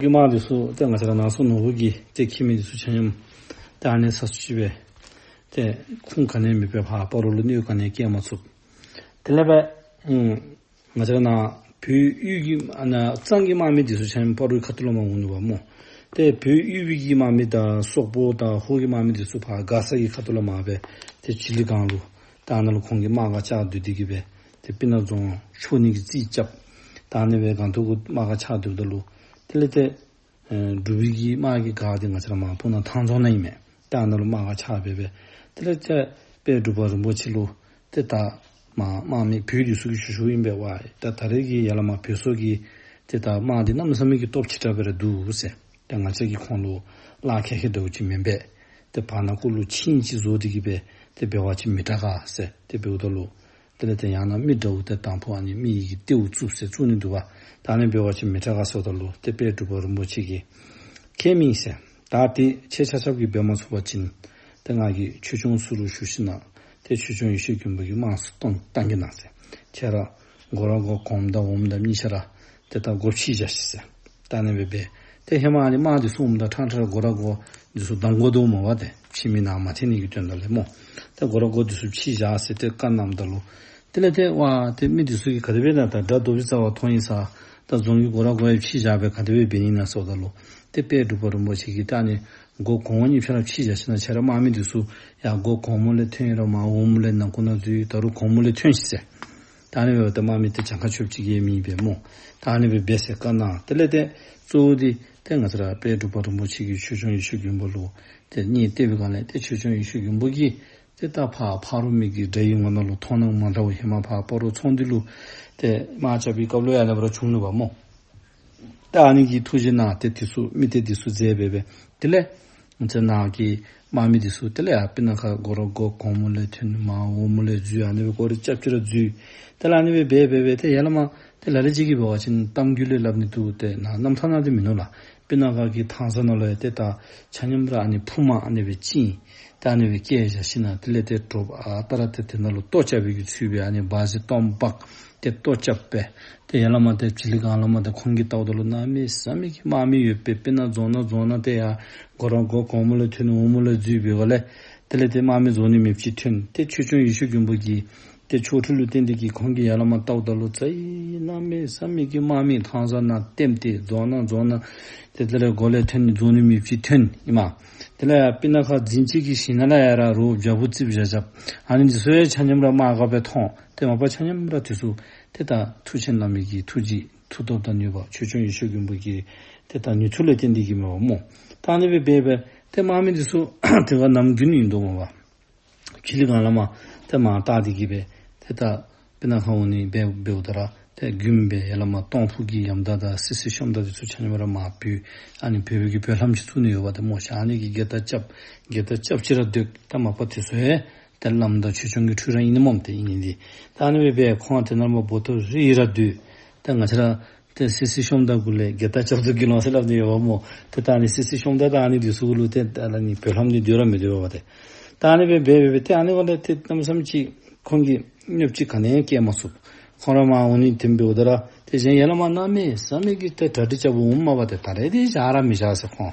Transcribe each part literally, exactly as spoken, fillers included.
གི་དམག་འདི་ཚུ་ཏེ་ང་བཅས་ར་ནང་སོ་ནོར་བུ་གིས་ཏེ་ཁྱིམ་མི་འདི་ཚུ་ཆ་མཉམ་ཏེ་ཨ་ནི་ས་སུ་ཅིག་སྦེ་ཏེ་ཁུངས་ག་ནི་མེད་པར་ཕར་སྤ་རོ་ལུ་གནོད་ག་ནི་བཀལ་མ་ཚུགས། དེ་ལས་སྦེ་ཨུམ་ང་བཅས་ར་ནཱ་བོད་དབུས་ཀྱི་ཨ་ནཱ་གཙང་གི་དམག་མི་འདི་ཚུ་ཆ་མཉམ་སྤ་རོའི་ཁ་ཐུག་ལུ་མར་འོང་ནུག་པ་སྨོ། ཏེ་བོད་དབུས་པའི་གི་དམག་མི་དང་སོག་པོ་དང་ཧོར་གྱི་དམག་མི་འདི་ཚུ་ཕར་མགར་ས་གི་ཁ་ཐུག་ལུ་མར་སྦེ་ཏེ་བྱི་ལི་སྒང་ལུ་ད་ཨ་ནཱ་ལུ་ཁོང་གིས་དམག་སྒར་བཅག་སྡོད་དེ་གིས་སྦེ་ཏེ་སྤུ་ན་རྫོང་འཕྱོག་ནི་གི་རྩིས་རྐྱབ། ད་ཨ་ནི་སྦེ་སྒང་ཐོག་གུ་དམག་སྒར་ཆགས་སྡོདཔ་ད་ལུ་དེ་ལས་ཏེ་ཨེ་འབྲུག་པའི་གི་དམག་གི་སྒར་འདི་ང་བཅས་ར་མར་སྤུ་ན་ཐང་རྫོང་ནང་ཨིན་མས། ད་ཨ་ནཱ་ལུ་དམག་སྒར་ཆགས་སྦེ་སྦེ་དེ་ལས་ཏེ་དཔལ་འབྲུག་པ་རིན་པོ་ཆེ་ལུ་ཏེ་ད་མར་དམག་མི་བོད་འདི་ཚུ་གིས་ཞུ་ཞུཝ་ཨིན་པས། ཝའེ་ད་ད་རེས་ཀྱི་ཡར་ལས་མར་བོད་སོག་གི་ཏེ་ད་དམག་འདི་གནམ་མེད་ས་མེད་ཀྱི་སྟོབས་ཆེ་དྲགས་སྦེ་ར་འདུག་ཟེར། ཏེ་ང་བཅས་ཀྱིས་ཁོང་ལུ་ལཱ་ཁག་ཁག་འདྲཝ་ཅིག་མེན་པས། ཏེ་བར་ན་ཁོ་ལུ་ཆིངས་ཅིག་བཟོ་སྟེ་གིས་སྦེ་ཏེ་འབད་བ་ཅིན་མི་དྲག་ག་ཟེར་ཏེ་འབདཝ་ད་ལུ་དེ་ལས་ཏེ་ཡང་ན་མི་འདྲཝ་ཏེ་དང་ཕུ་ཨ་ནི་མི་ཡི་གི་ཏེའུ་བཙུགས་ཟེར་བཙུགས་ནི་འདུག་པ། ད་ཨ་ནི་འབད་བ་ཅིན་མི་དྲག་ག་ཟེརཝ་ད་ལུ་ཏེ་དཔལ་འབྲུག་པ་རིན་པོ་ཆེ་གིས་ཁྱད་མེད་ཟེར། ད་ཏེ་ཁྱེད་ཆ་ཁྱབ་ཀྱིས་འབད་མ་ཚུགས་པ་ཅིན་ཏེ་ང་གིས་ཆོས་སྐྱོང་ཚུ་ལུ་ཞུ་ཞིནམ་ལས་ཏེ་ཆོས་སྐྱོང་ཡེ་ཤེས་མགོན་པོ་གི་དམག་ཚུ་གཏང་གཏང་གེ་གནང་ཟེར། ཁྱེད་ར་སྒོ་ར་སྒོ་གོངམ་དང་འོགམ་དང་གཉིས་ཆ་ར་ཏེ་ད་སྒོ་ཕྱེ་བཞག་ཤིག་ཟེར། ད་ཨ་ནི་སྦེ་སྦེ་ཏེ་ཧེ་མ་ཨ་ནི་དམག་འདི་ཚུ་འོངམ་ད་ཕྲང་ཕྲང་སྒོ་ར་སྒོ་འདི་ཚུ་བསྡམ་དགོ་དོ་སྨོ་པ། ཏེ་ཕྱི་མི་ནང་མ་ཐོན་ནི་གི་དོན་དག་ལས་སྨོ། ཏེ་སྒོ་ར་སྒོ་འདི་ཚུ་ཕྱེ་བཞག་ཟེར་ཏེ་བཀའ་གནངམ་ད་ལུ་དེ་ལས་ཏེ་ཝའེ་ཏེ་མི་འདི་ཚུ་གིས་ག་དེ་སྦེ་ན་ད་དགྲ་རྡོ་བི་རྩ་བར་ཐོན་ཡི་ས་ད་རྫོང་གི་སྒོ་ར་སྒོ་ཡང་ཕྱེ་བཞག་སྦེ་ག་དེ་སྦེ་འབད་ནི་ཨིན་ན་ཟེརཝ་ད་ལུ་ཏེ་དཔལ་འབྲུག་པ་རིན་པོ་ཆེ་གིས་ད་ཨ་ནི་སྒོ་གོང་འོག་གཉིས་ཆ་ར་ཕྱེ་བཞག་ཞིནམ་ལས་ཁྱེད་ར་དམག་མི་འདི་ཚུ་ཡར་སྒོ་གོངམ་ལས་ཐོན་ཡི་ར་མར་འོགམ་ལས་ནང་ཁོག་ནང་འཛུལ་ཡི། ད་རུང་གོངམ་ལས་ཐོན་ཤིག་ཟེར། ད་ཨ་ནི་སྦེ་ཏེ་དམག་མི་ཏེ་གྱངས་ཁ་ཆོདཔ་ཅིག་ཡང་མེད་པས་སྨོ། ད་ཨ་ནི་སྦེ་འབད་ཟེར་བཀའ་གནང་། དེ་ལས་ཏེ་གཙོ་བོ་འདི་ཏེ་ང་བཅས་ར་དཔལ་འབྲུག་པ་རིན་པོ་ཆེ་གིས་ཆོས་སྐྱོང་ཡེ་ཤེས་མགོན་པོ་ལུ་ཏེ་སྙན་བཏབ་པའི་སྒང་ལས་ཏེ་ཆོས་སྐྱོང་ཡེ་ཤེས་མགོན་པོ་གིས་ཏེ་ད་ཕར་ཕ་རོལ་མི་གི་དགྲ་ཡི་ངོ་ནང་ལུ་མཐོང་སྣང་མ་འདྲཝ་ཧེ་མ་ཕར་སྤ་རོ་ཚོང་འདུས་ལུ་ཏེ་དམག་རྐྱབ་པའི་སྐབས་ལུ་ཡང་ལེགས་པར་བྱུང་ནུག་པ་སྨོ། ད་ཨ་ནི་གི་ཐུགས་རྗེ་གནང་སྟེ་འདི་ཚུ་མི་སྡེ་འདི་ཚུ་མཛད་སྦེ་སྦེ་དེ་ལས་ང་བཅས་ནཱ་གི་དམག་མི་འདི་ཚུ་དེ་ལས་ཡར་སྤུ་ན་ཁ་སྒོ་ར་སྒོ་གོངམ་ལས་ཐོན་མར་འོགམ་ལས་འཛུལ་ཨ་ནི་སྦེ་སྐོར་ར་རྐྱབ་ཅི་ར་འཛུལ། དེ་ལས་ཨ་ནི་སྦེ་འབད་འབད་འབད་ཏེ་ཡར་ལས་མར་ཏེ་ལ་ལུ་ཅིག་གིས་འབད་བ་ཅིན་གཏམ་རྒྱུད་ལས་སླབ་ནི་འདུག། ཏེ་ནཱ་རྣམ་ཐར་ནང་འདི་མིན་ནུག་ལགས། སྤུ་ན་ཁ་གི་ཐང་ས་ནང་ལུ་ཡང་ཏེ་ད་ཆ་མཉམ་ར་ཨ་ནི་ཕུབ་མ་ཨ་ནི་སྦེ་བཅིངས། ད་ཨ་ནི་སྦེ་བཀལ་བཞག་ཞིནམ་ལས་དེ་ལས་ཏེ་དྲོ་པ་ཨ་རྟག་ར་ཏེ་དེ་ནང་ལུ་ལྟོ་རྐྱབ་པའི་གི་ཚུལ་སྦེ་ཨ་ནི་འབའ་གཞི་སྟོངམ་འབག་སྟེ་ལྟོ་རྐྱབ་སྦེ་ཏེ་ཡར་ལས་མར་ཏེ་བྱི་ལི་སྒང་ལས་མར་ཏེ་ཁོང་གིས་བལྟཝ་ད་ལུ་གནམ་མེད་ས་མེད་ཀྱི་དམག་མི་ཡོད་པའི་སྤུ་ན་རྫོང་ནང་རྫོང་ནང་ཏེ་ཡར་སྒོ་ར་སྒོ་གོངམ་ལས་ཐོན་འོགམ་ལས་འཛུལ་བའི་སྒང་ལས་དེ་ལས་ཏེ་དམག་མི་རྫོགས་ནི་མེདཔ་ཅིག་ཐོན། ཏེ་ཆོས་སྐྱོང་ཡེ་ཤེས་མགོན་པོ་གིས་ཏེ་ཆོ་འཕྲུལ་ལུ་བརྟེན་ཏེ་གིས་ཁོང་གིས་ཡར་ལས་མར་བལྟཝ་ད་ལུ་ཙ་ཡི་གནམ་མེད་ས་མེད་ཀྱི་དམག་མི་ཐང་ས་ནང་ལྟེམ་སྟེ་རྫོང་ནང་རྫོང་ནང་ཏེ་དེ་ལས་སྒོ་ལས་ཐོན་རྫོགས་ནི་མེདཔ་ཅིག་ཐོན་ཨིན་མས། དེ་ལས་ཡར་སྤུ་ན་ཁ་འཛིན་བྱེད་ཀྱི་ཞིང་ནང་ལས་ཡར་ར་རོ་བྱ་སྤུ་རྩིགཔ་བཞག་བཞགཔ་ཨ་ནི་འདི་ཚུ་ཡང་ཆ་མཉམ་ར་དམག་སྒར་སྦེ་མཐོང་། ཏེ་མ་པ་ཆ་མཉམ་ར་འདི་ཚུ་ཏེ་ད་མཐུ་ཆེན་བླ་མའི་གི་ཐུགས་རྗེ་མཐུ་སྟོབས་དང་ནུས་པ་ཆོས་སྐྱོང་ཡེ་ཤེས་མགོན་པོ་གི་ཏེ་ད་ནུས་མཐུ་ལས་བརྟེན་ཏེ་གིས་མས་པ་སྨོ། ད་ཨ་ནི་སྦེ་འབད་འབད་ཏེ་དམག་མི་འདི་ཚུ་དེ་སྒང་གནམ་དགུན་ཨིན་དོ་སྨོ་པ། བྱི་ལི་སྒང་ལས་མར་ཏེ་མར་བལྟ་སྟེ་གིས་སྦེ་ཏེ་ད་སྤུ་ན་ཁ་འོང་ནི་འབད་འབདཝ་ད་ར་ཏེ་དགུན་སྦེ་ཡར་ལས་མར་སྟོང་ཕུ་གི་ཡམ་མདའ་དང་སི་སི་ཤོམ་མདའ་འདི་ཚུ་ཆ་མཉམ་ར་མར་བུད། ཨ་ནི་བོད་པའི་གི་བོད་ལྷམ་ཅིག་བཙུགས་ནི་ཡོདཔ་ཏེ་སྨོ་ཤ། ཨ་ནི་གིས་རྒྱལ་དར་རྐྱབ་རྒྱལ་དར་རྐྱབ་ཅི་ར་སྡོད། ཏེ་མ་པ་དེ་ཚུ་ཡང་ཏེ་བླམ་དང་ཆོས་སྐྱོང་གི་འཕྲུལ་ར་ཨིན་ནི་སྨོ། ཏེ་ཨིན་ནི་འདི་ད་ཨ་ནི་སྦེ་འབད་ཁོང་དེ་ནང་མར་འབོ་ཏོ་རི་ཡི་ར་སྡོད། ཏེ་ང་བཅས་ར་ཏེ་སི་སི་ཤོམ་མདའ་གུ་ལས་རྒྱལ་དར་རྐྱབ་དོ་གི་ལོང་ཟེར་སླབ་ནི་ཡོདཔ་སྨོ། ཏེ་ད་ཨ་ནི་སི་སི་ཤོམ་མདའ་དང་ཨ་ནི་འདི་ཚུ་གུ་ལུ་ཏེ་ད་ཨ་ནི་བོད་ལྷམ་འདི་སྡོད་ར་མི་སྡོད་པ་ཏེ། ད་ཨ་ནི་སྦེ་འབད་འབད་འབད་ཏེ་ཨ་ནི་འོང་ལས་ཏེ་གནམ་མེད་ས་མེད་ཅིག་ཁོང་གིས་གནོདཔ་ཅིག་ག་ནི་ཡང་བཀལ་མ་ཚུགས། ཁོང་ར་མར་འོང་ནི་དེམ་འབདཝ་ད་ར་ཏེ་གཞན་ཡར་ལས་མར་གནམ་མེད་ས་མེད་ཀྱི་ཏེ་གྲ་སྒྲིག་རྐྱབ་འོངམ་མས་པ་ཏེ། ད་རེས་འདི་བཞག་ར་མི་བཞག་ཟེར་ཁོང་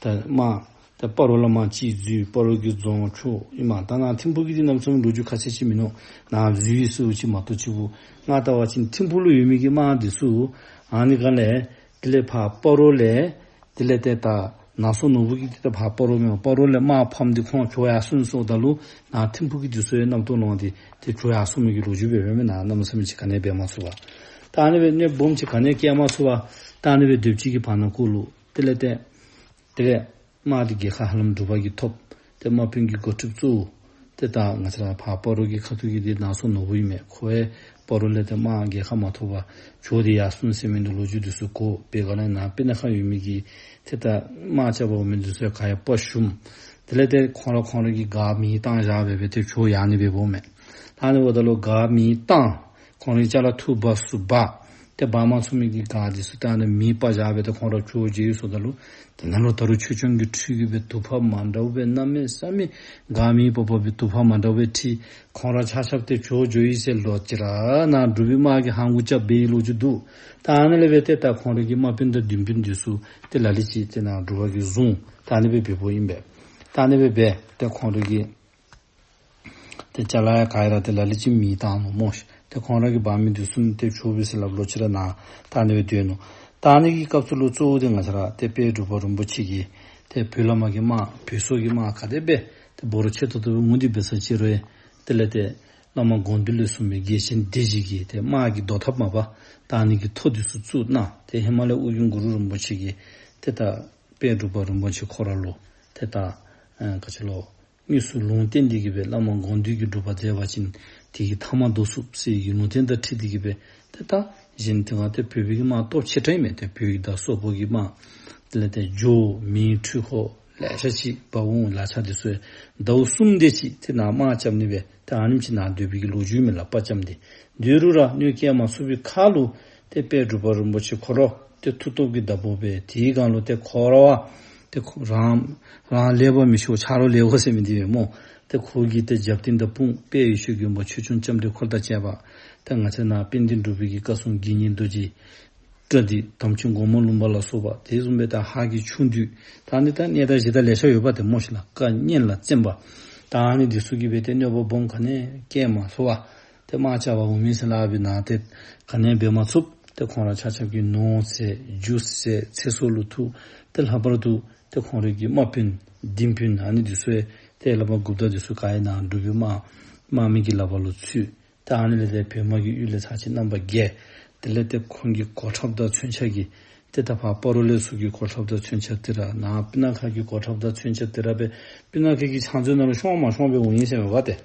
ད་མར་ཏེ་སྤ་རོ་ལས་མར་ཅིག་འཛུལ་སྤ་རོ་གི་རྫོང་འཕྱོག་ཨིན་མས། ད་ནཱ་ཐིམ་ཕུག་གི་འདི་གནམ་མེད་ས་མེད་ལོ་རྒྱུས་ཁ་ཤས་ཅིག་མིན་ནུག། ནཱ་འཛུལ་ཡི་ཟེརཝ་ཅིག་མ་གཏོགས་ཅིག་པུ་ང་བལྟ་བ་ཅིན་ཐིམ་ཕུག་ལུ་ཡོད་མི་གི་དམག་འདི་ཚུ་ཨ་ནི་སྒང་ལས་དེ་ལས་ཕར་སྤ་རོ་ལས་དེ་ལས་ཏེ་ད་ནང་སོ་ནོར་བུ་གི་འདི་ད་ཕར་སྤ་རོ་མས། སྤ་རོ་ལས་དམག་ཕམ་སྟེ་ཁོང་བྱོག་ཡར་སོང་ཟེརཝ་ད་ལུ་ནཱ་ཐིམ་ཕུག་གི་འདི་ཚུ་ཡང་རྣམ་རྟོག་ལངས་ཏེ་ཏེ་བྱོག་ཡར་སོང་མི་གི་ལོ་རྒྱུས་སྦེ་སྦེ་མས། ནཱ་གནམ་མེད་ས་མེད་ཅིག་ག་ནི་ཡང་འབད་མ་ཚུགས་པར་ད་ཨ་ནི་སྦེ་གནོདཔ་སྦོམ་ཅིག་ག་ནི་ཡང་བཀལ་མ་ཚུགས་པར་ད་ཨ་ནི་སྦེ་སྡོདཔ་ཅིག་གི་བར་ན་ཁོ་ལུ་དེ་ལས་ཏེ་དེ་ལས་དམག་འདི་རྒྱལ་ཁ་ཧ་ལམ་འབྲུག་པ་གིས་ཐོབ། ཏེ་དམག་དཔོན་གྱི་འགོ་ཁྲིདཔ་གཙོ་བོ་ཏེ་ད་ང་བཅས་ར་ཕར་སྤ་རོ་གི་ཁ་ཐུག་གི་འདི་ནང་སོ་ནོར་བུ་ཨིན་མས། ཁོ་ཡང་སྤ་རོ་ལས་ཏེ་དམག་རྒྱལ་ཁ་མ་ཐོབ་པར་བྱོག་སྟེ་ཡར་སོང་ཟེར་མི་འདི་ལོ་རྒྱུས་འདི་ཚུ་གོ་བའི་སྒང་ལས་ནཱ་སྤུ་ན་ཁ་ཡོད་མི་གི་ཏེ་ད་དམག་རྐྱབ་པར་འོང་མི་འདི་ཚུ་ཡང་ག་ཡང་དཔའ་ཞུམ། དེ་ལས་ཏེ་ཁོང་ར་ཁོང་ར་གིས་སྒར་མེ་བཏང་བཞག་སྦེ་སྦེ་ཏེ་བྱོག་ཡར་ནི་སྦེ་འབདཝ་མས། ད་ཨ་ནི་འབདཝ་ད་ལུ་སྒར་མེ་བཏང་ཁོང་རའི་ཅ་ལ་འཐུ་འབག་ཚུ་འབག། ཏེ་འབག་མ་ཚུགས་མི་གི་ག་འདི་ཚུ་ད་ཨ་ནི་མེ་སྤར་བཞག་སྦེ་ཏེ་ཁོང་ར་བྱོག་འགྱོ་ཡི་ཟེརཝ་ད་ལུ། ཏེ་ནཱ་ལུ་ད་རུང་ཆོས་སྐྱོང་གི་ཁྲུས་ཀྱིས་སྦེ་དུ་པ་མ་འདྲཝ་སྦེ་གནམ་མེད་ས་མེད་དགའ་མེད་པ་པ་སྦེ་དུ་པ་མ་འདྲཝ་སྦེ་འཁྲིད། ཁོང་ར་ཆ་ཁྱབ་ཏེ་བྱོག་འགྱོ་ཡི་ཟེར་ལོག་ཅི་ར་ནཱ་འབྲུག་པའི་དམག་གིས་ཧང་གུ་རྐྱབ་སྦེ་ལོག་ཅི་འདུག། ད་ཨ་ནི་ལས་སྦེ་ཏེ་ད་ཁོང་ར་གི་དམག་དཔོན་དང་བདུད་དཔོན་འདི་ཚུ་ཏེ་ལ་ལུ་ཅིག་ཏེ་ནཱ་འབྲུག་པ་གིས་བཟུང་། ད་ཨ་ནི་སྦེ་འབདཝ་ཨིན་པས། ད་ཨ་ནི་སྦེ་འབད་ཏེ་ཁོང་ར་གི་ཏེ་ཅ་ལ་ཡང་ག་ར་ཏེ་ལ་ལུ་ཅིག་མེ་བཏང་ནུག་སྨོ་ཤིག། ཏེ་ཁོང་ར་གིས་འབག་མི་འདི་ཚུ་ཏེ་བྱོག་པས་ཟེར་སླབ་ལོག་ཅི་ར་ནཱ་ད་ཨ་ནི་སྦེ་སྡོད་ནུག། ད་ཨ་ནི་གི་སྐབས་སུ་ལུ་གཙོ་བོ་འདི་ང་བཅས་ར་ཏེ་དཔལ་འབྲུག་པ་རིན་པོ་ཆེ་གིས་ཏེ་བོད་ལས་མར་གྱི་དམག་བོད་སོག་གི་དམག་ག་དེ་སྦེ་ཏེ་འབོར་ཆེ་ཏོག་ཏོ་སྦེ་འོང་སྟེ་འབད་ས་ཅིག་རུང་དེ་ལས་ཏེ་བླ་མ་དགོངས་འདུས་ལས་གསུངས་པའི་རྒྱལ་ཆེན་སྡེ་བཞི་གིས་ཏེ་དམག་གི་བཟློག་ཐབས་མ་པ་ད་ཨ་ནི་གི་ཐོ་འདི་ཚུ་བཙུགས་གནང་། ཏེ་ཧེ་མ་ལས་ཨོ་རྒྱན་གུ་རུ་རིན་པོ་ཆེ་གིས་ཏེ་ད་དཔལ་འབྲུག་པ་རིན་པོ་ཆེ་ཁོ་ར་ལུ་ཏེ་ད་ཨ་ག་ཅི་ལོ་དངོས་སུ་ལུང་བསྟན་འདི་གིས་སྦེ་བླ་མ་དགོངས་འདུས་ཀྱི་སྒྲུབ་པ་མཛད་པ་ཅིན་དེ་གི་མཐའ་མ་བཟློག་ཚུགས་ཟེར་གྱི་ལུང་བསྟན་དང་འཁྲིལ་འདི་གིས་སྦེ་ཏེ་ད་གཞན་དེ་སྒང་ཏེ་བོད་པའི་གི་དམག་སྟོབས་ཆེ་དྲགས་ཨིན་མས། ཏེ་བོད་ཀྱི་ད་སོག་པོ་གི་དམག་དེ་ལས་ཏེ་འགྱོ་མེ་འཕྲུལ་འཁོར་ལེ་ཤ་ཅིག་འབག་འོང་ལག་ཆ་འདི་ཚུ་ཟླཝ་གསུམ་དེ་ཅིག་ཏེ་ནཱ་དམག་རྐྱབ་ནི་སྦེ་ཏེ་ཨ་ནེམ་ཅིག་ནཱ་སྡོད་པའི་གི་ལོ་རྒྱུས་མས་ལགས། དཔའ་བཅམ་སྟེ་སྡོད་རུང་ར་གནོད་སྐྱེལ་མ་ཚུགས་པའི་ཁར་ལུ་ཏེ་དཔལ་འབྲུག་པ་རིན་པོ་ཆེ་ཁོ་ར་ཏེ་མཐུ་སྟོབས་ཀྱི་བདག་པོ་སྦེ་དེའི་སྒང་ལུ་ཏེ་ཁོ་ར་བ་ཏེ་ཁོ་རང་རང་ལེགས་པ་མི་ཤོར་ཆ་རོགས་ལེགས་པ་ཟེར་མི་འདི་སྦེ་སྨོ། ཏེ་ཁོ་གི་ཏེ་རྒྱབ་རྟེན་དང་དཔུང་དཔལ་ཡེ་ཤེས་མགོན་པོ་ཆོས་སྐྱོང་ལྕམ་དྲལ་འཁོར་དང་བཅས་པ། ཏེ་ང་བཅས་ནཱ་དཔལ་ལྡན་འབྲུག་པའི་གི་བཀའ་སྲུང་དགེ་བསྙེན་རྡོ་རྗེ་བཀྲ་འདི་དམ་ཅན་སྒོ་མོ་ལུང་པ་ལ་སོགས་པ་དེ་བཟུམ་སྦེ་ད་ཧཱ་གི་ཁྱུང་བདུད་ད་ཨ་ནི་ད་གནས་བདག་གཞི་བདག་ལེ་ཤ་ཡོད་པ་ཏེ་སྨོ་ཤིག་ལགས། བཀའ་གཉན་ལ་བཙན་པ་ད་ཨ་ནི་འདི་ཚུ་གིས་སྦེ་ཏེ་གནོད་པ་སྦོམ་ག་ནི་བཀལ་མ་ཚུགས་པར་ཏེ་དམག་རྐྱབ་པར་འོང་མི་ཟེར་སླབ་པའི་ནང་ཏེ་ག་ནི་འབད་མ་ཚུགས། ཏེ་ཁོང་ར་ཆ་ཁྱབ་ཀྱིས་ནོར་ཟད་རྒྱུ་ཟད་ཚེ་སྲོག་ལུ་ཐུག། ཏེ་ལྷག་པར་དུ་ཏེ་ཁོང་རའི་གི་དམག་དཔོན་ལྡིང་དཔོན་ཨ་ནི་འདི་ཚུ་ཡང་ཏེ་བླ་མ་འགོ་བདག་འདི་ཚུ་ག་ཨིན་ན་འབྲུག་པའི་དམག་དམག་མི་གི་ལག་པར་ལུ་ཚུད། ཏེ་ཨ་ནི་ལས་ཏེ་བོད་དམག་གི་གཡུལ་ལས་ཚར་གཅིག་རྣམ་པར་རྒྱལ། དེ་ལས་ཏེ་ཁོང་གི་གོ་ཁྲབ་དང་མཚོན་ཆ་གི་ཏེ་ད་ཕར་སྤ་རོ་ལས་ཚུར་གྱི་གོ་ཁྲབ་དང་མཚོན་ཆ་དེ་ར་ནཱ་སྤུ་ན་ཁ་གི་གོ་ཁྲབ་དང་མཚོན་ཆ་དེ་ར་སྦེ་སྤུ་ན་ཁ་གི་ཕྱག་མཛོད་ནང་ལུ་ཤོང་མ་ཤོང་སྦེ་འོང་ཡི་ཟེར་མས་པ་ཏེ།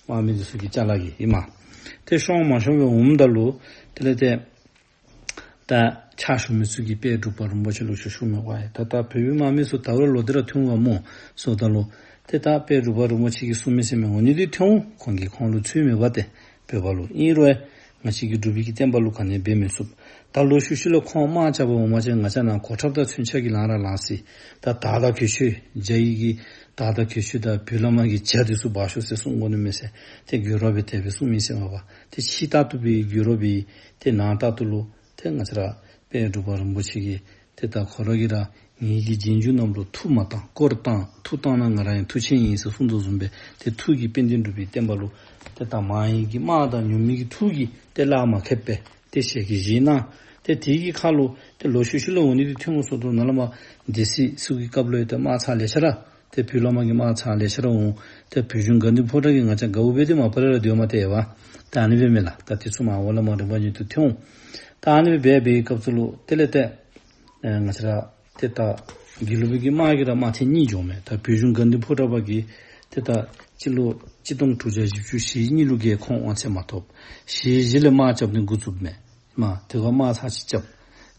དམག་མི་འདི་ཚུ་གི་ཅ་ལ་གིས་ཨིན་མས། ཏེ་ཤོང་མ་ཤོང་སྦེ་འོངམ་ད་ལུ་དེ་ལས་ཏེ་ད་ཕྱག་ཞུ་མི་ཚུ་གིས་དཔལ་འབྲུག་པ་རིན་པོ་ཆེ་ལུ་ཞུ་ཞུཝ་མས་པ། ད་ད་བོད་པའི་དམག་མི་ཚུ་ད་རུང་ལོག་སྟེ་ར་ཐོན་འོང་པ་སྨོ་ཟེརཝ་ད་ལུ། ཏེ་ད་དཔལ་འབྲུག་པ་རིན་པོ་ཆེ་གིས་གསུངས་མི་ཟེར་མི་འོང་ནི་འདི་ཐོན་འོང་། ཁོང་གིས་ཁོང་ལུ་ཚུད་མེད་པ་ཏེ། བོད་པ་ལུ་ཨིན་རུང་ང་བཅས་ཀྱི་འབྲུག་པའི་གི་བསྟན་པ་ལུ་ག་ནི་འབད་མི་ཚུགས། ད་ལོག་ཤུལ་ཤུལ་ལུ་ཁོང་དམག་རྐྱབ་པར་འོང་པ་ཅིན་ང་བཅས་ནཱ་གོ་ཁྲབ་དང་མཚོན་ཆ་གིས་ལང་ར་ལང་སི། ད་དར་དང་གོས་ཆེན་རྒྱ་ཡི་གི་དར་དང་གོས་ཆེན་དང་བོད་ལས་མར་གྱི་ཇ་འདི་ཚུ་འབག་ཤོག་ཟེར་གསུང་དགོ་ནི་མས་ཟེར་ཏེ་དགོད་བྲ་སྦེ་དེ་སྦེ་གསུངས་མི་ཟེར་མས་པ། ཏེ་ཕྱི་ལྟར་དུ་སྦེ་དགོད་བྲ་སྦེ་ཏེ་ནང་ལྟར་དུ་ལུ་ཏེ་ང་བཅས་ར་དཔལ་འབྲུག་པ་རིན་པོ་ཆེ་གིས་ཏེ་ད་ཁོ་ར་གིས་ར་ངེ་གི་རྗེས་འཇུག་རྣམས་ལུ་མཐུ་མ་བཏང་དཀོར་བཏང་། མཐུ་བཏང་ན་ང་རང་ཡང་མཐུ་ཆེན་ཡིན་ཟེར་གསུངས་དོ་བཟུམ་སྦེ་ཏེ་མཐུ་གིས་དཔལ་ལྡན་འབྲུག་པའི་བསྟན་པ་ལུ་ཏེ་ད་མང་ཡི་གི་དམག་དང་ཉུང་མི་གི་མཐུ་གིས་ཏེ་གླགས་མ་ཁེལ་བས། ཏེ་ཞལ་གྱིས་བཞེས་གནང་། ཏེ་དེ་གི་ཁར་ལུ་ཏེ་ལོག་ཤུལ་ཤུལ་ལུ་འོང་ནི་འདི་ཐོན་འོང་ཟེརཝ་ད་ནཱ་ལས་མར་སྡེ་སྲིད་ཚུ་གི་སྐབས་ལུ་ཡང་ཏེ་དམག་ཚར་ལེ་ཤ་ར་ཏེ་བོད་ལས་མར་གྱི་དམག་ཚར་ལེ་ཤ་ར་འོང་། ཏེ་བོད་གཞུང་དགའ་ལྡན་ཕོ་བྲང་གིས་ང་བཅས་དགའཝ་སྦེ་ཏེ་མ་པ་ར་ར་སྡོད་མ་སྟེར་བས། ད་ཨ་ནི་སྦེ་མས་ལགས། ད་དེ་ཚུ་མར་འོག་ལས་མར་རིམ་པ་བཞིན་དུ་ཐོན་འོང་། ད་ཨ་ནི་སྦེ་འབད་བའི་སྐབས་སུ་ལུ་དེ་ལས་ཏེ་ཨེ་ང་བཅས་ར་ཏེ་ད་དགེ་ལུགས་པའི་གི་དམག་གིས་ར་དམག་ཐེངས་གཉིས་འགྱོཝ་མས། ད་བོད་གཞུང་དགའ་ལྡན་ཕོ་བྲང་པ་གིས་ཏེ་ད་སྤྱི་ལོ་གཅིག་སྟོང་དྲུག་བརྒྱ་བཞི་བཅུ་ཞེ་གཉིས་ལུ་གིས་ཁོང་དབང་ཚད་མ་ཐོབ། ཞེ་བཞི་ལས་དམག་རྐྱབ་ནི་འགོ་བཙུགསཔ་མས། མ་དེ་ཁར་དམག་ཚར་གཅིག་རྐྱབ།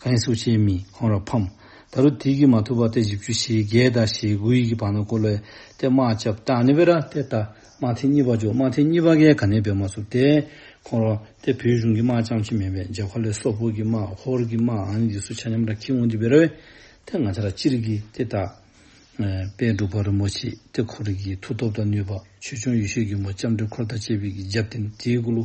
ག་ནི་ཟེར་བ་ཅིན་མེད། ཁོང་ར་ཕམ། ད་རུང་དེ་གིས་མ་བཏུབ་པར་ཏེ་བཞི་བཅུ་ཞེ་བརྒྱད་དང་ཞེ་དགུའི་གི་བར་ན་ཀོ་ལུ་ཏེ་དམག་རྐྱབ། ད་ཨ་ནི་སྦེ་ར་ཏེ་ད་དམག་ཐེངས་གཉིས་པ་འགྱོ། དམག་ཐེངས་གཉིས་པ་གིས་ག་ནི་འབད་མ་ཚུགས། ཏེ་ཁོང་ར་ཏེ་བོད་གཞུང་གི་དམག་རྐྱངམ་ཅིག་མེན་པར་རྒྱབ་ཁ་ལས་སོག་པོ་གི་དམག་ཧོར་གྱི་དམག་ཨ་ནི་འདི་ཚུ་ཆ་མཉམ་ར་འཁྱིད་འོང་སྟེ་འབད་རུང་ཏེ་ང་བཅས་ར་སྤྱིར་གྱིས་ཏེ་ད་ཨེ་དཔལ་འབྲུག་པ་རིན་པོ་ཆེ་ཏེ་ཁོ་རའི་གི་མཐུ་སྟོབས་དང་ནུས་པ་ཆོས་སྐྱོང་ཡེ་ཤེས་མགོན་པོ་ལྕམ་དྲལ་འཁོར་དང་བཅས་པའི་གི་རྒྱབ་རྟེན་དེའི་གུ་ལུ་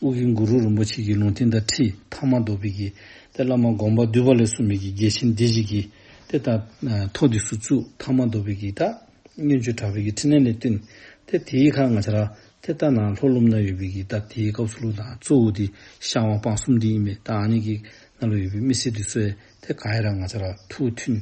ཨོ་རྒྱན་གུ་རུ་རིན་པོ་ཆེ་གི་ལུང་བསྟན་དང་འཁྲིལ་མཐའ་མ་བཟློག་པའི་གི་ཏེ་བླ་མ་དགོངས་པ་འདུས་པ་ལས་གསུངས་པའི་གི་རྒྱལ་ཆེན་སྡེ་བཞི་གི་ཏེ་ད་ཨེ་ཐོ་འདི་ཚུ་བཙུགས། མཐའ་མ་བཟློག་པའི་གི་ད་མངོན་སྤྱོད་དྲག་པོའི་གི་ཕྲིན་ལས་ལས་བརྟེན་ཏེ་དེའི་ཁར་ང་བཅས་ར་ཏེ་ད་ནཱ་ལྷོ་ལུངམ་ནང་ཡོད་པའི་གི་ད་དེའི་སྐབས་སུ་ལུ་ད་གཙོ་བོ་འདི་ཤར་ཝང་སྤ་གསུམ་འདི་ཨིན་མས། ད་ཨ་ནི་གི་ནང་ལུ་ཡོད་པའི་མི་སེར་འདི་ཚུ་ཡང་ཏེ་ག་ར་ང་བཅས་ར་ཐུགས་མཐུན་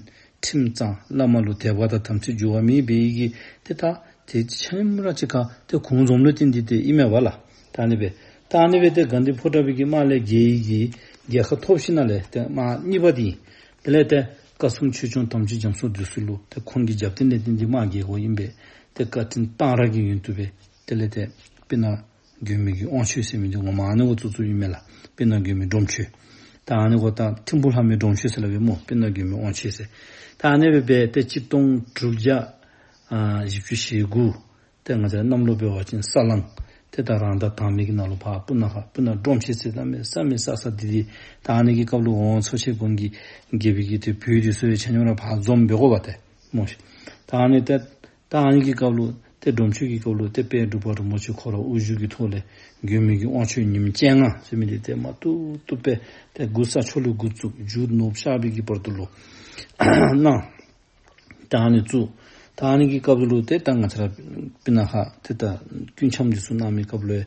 ཁྲིམས་གཙང་། བླ་མ་ལུ་དད་པ་དང་དམ་ཚིག་འགྱུར་བ་མེད་པའི་གི་ཏེ་ད་དེ་ཆ་མཉམ་ར་གཅིག་ཁར་ཏེ་གུང་འཛོམས་ལུ་བརྟེན་ཏེ་ཏེ་ཨིན་མས་པ་ལགས། ད་ཨ་ནི་སྦེ་ད་ཨ་ནི་སྦེ་ཏེ་དགའ་ལྡན་ཕོ་བྲང་པའི་གི་དམག་ལས་རྒྱལ་བའི་གི་རྒྱལ་ཁ་ཐོབ་ཞིནམ་ལས་ཏེ་དམག་གཉིས་པ་འདི་དེ་ལས་ཏེ་བཀའ་སྲུང་ཆོས་སྐྱོང་དམ་ཅན་རྒྱ་མཚོ་འདི་ཚུ་ལུ་ཏེ་ཁོང་གི་རྒྱབ་རྟེན་ལས་བརྟེན་ཏེ་དམག་རྒྱལ་དགོཔ་ཨིན་པས། ཏེ་བཀའ་དྲིན་གཏང་རག་གི་ཡོན་དུ་སྦེ་དེ་ལས་ཏེ་སྤུ་ན་མགོན་མེད་ཀྱི་དབང་ཆོས་ཟེར་མི་འདི་ངོ་མ་ཨ་ནི་གུ་བཙུགས་བཙུགསཔ་ཨིན་མས་ལགས། སྤུ་ན་མགོན་མེད་འབྲོམ་ཆོས། ད་ཨ་ནི་གུ་ད་ཐིམ་ཕུ་ལྷ་མོའི་འབྲོམ་ཆོས་ཟེར་སླབ་པས་སྨོ། སྤུ་ན་མགོན་མེད་དབང་ཆོས་ཟེར། ད་ཨ་ནི་སྦེ་འབད་ཏེ་གཅིག་སྟོང་དྲུག་བརྒྱ་ཨ་བཞི་བཅུ་ཞེ་དགུ་ཏེ་ང་བཅས་གནམ་ལོ་འབད་བ་ཅིན་ས་གླང་ ཏེ་ད་རང་དང་དང་མི་གི་ནང་ལུ་ཕར་སྤུ་ན་ཁ་སྤུ་ན་སྒྲོམ་ཆེན་ཟེར་གནམ་མེད་ས་མེད་བསག་བསག་སྟེ་འདི་ད་ཨ་ནི་གི་སྐབས་ལུ་ཝང་ཚོ་ཆེན་དགོན་གྱི་དགེ་སྦིས་ཀྱི་ཏེ་བུ་འདི་ཚུ་ཡང་ཆ་མཉམ་ར་ཕར་འཛོམས་འབད་དགོ་པ་ཏེ་སྨོ་ཤིག། ད་ཨ་ནི་ཏེ་ད་ཨ་ནི་གི་སྐབས་ལུ་ཏེ་སྒྲོམ་མཆོད་ཀྱི་སྐབས་ལུ་ཏེ་དཔལ་འབྲུག་པ་རིན་པོ་ཆེ་ཁོ་ར་དབུ་བཞུགས་ཀྱི་ཐོག་ལས་མགོན་པོའི་གི་དབང་ཆོག་ཉིནམ་བཅོ་ལྔ་ཟེར་མི་འདི་ཏེ་མ་བཏུབ་བཏུབ་སྦེ་ཏེ་འགོ་ས་ཕྱོགས་ལས་འགོ་བཙུགས་མཇུག་ནོར་བུ་གཤགས་པའི་གི་བར་དུ་ལུ་གནང་། ད་ཨ་ནི་བཙུགས། ད་ཨ་ནི་གི་སྐབས་ལུ་ཏེ་ད་ང་བཅས་ར་སྤུ་ན་ཁ་ཏེ་ད་སྐུ་འཆམ་འདི་ཚུ་གནང་མི་སྐབས་ལུ་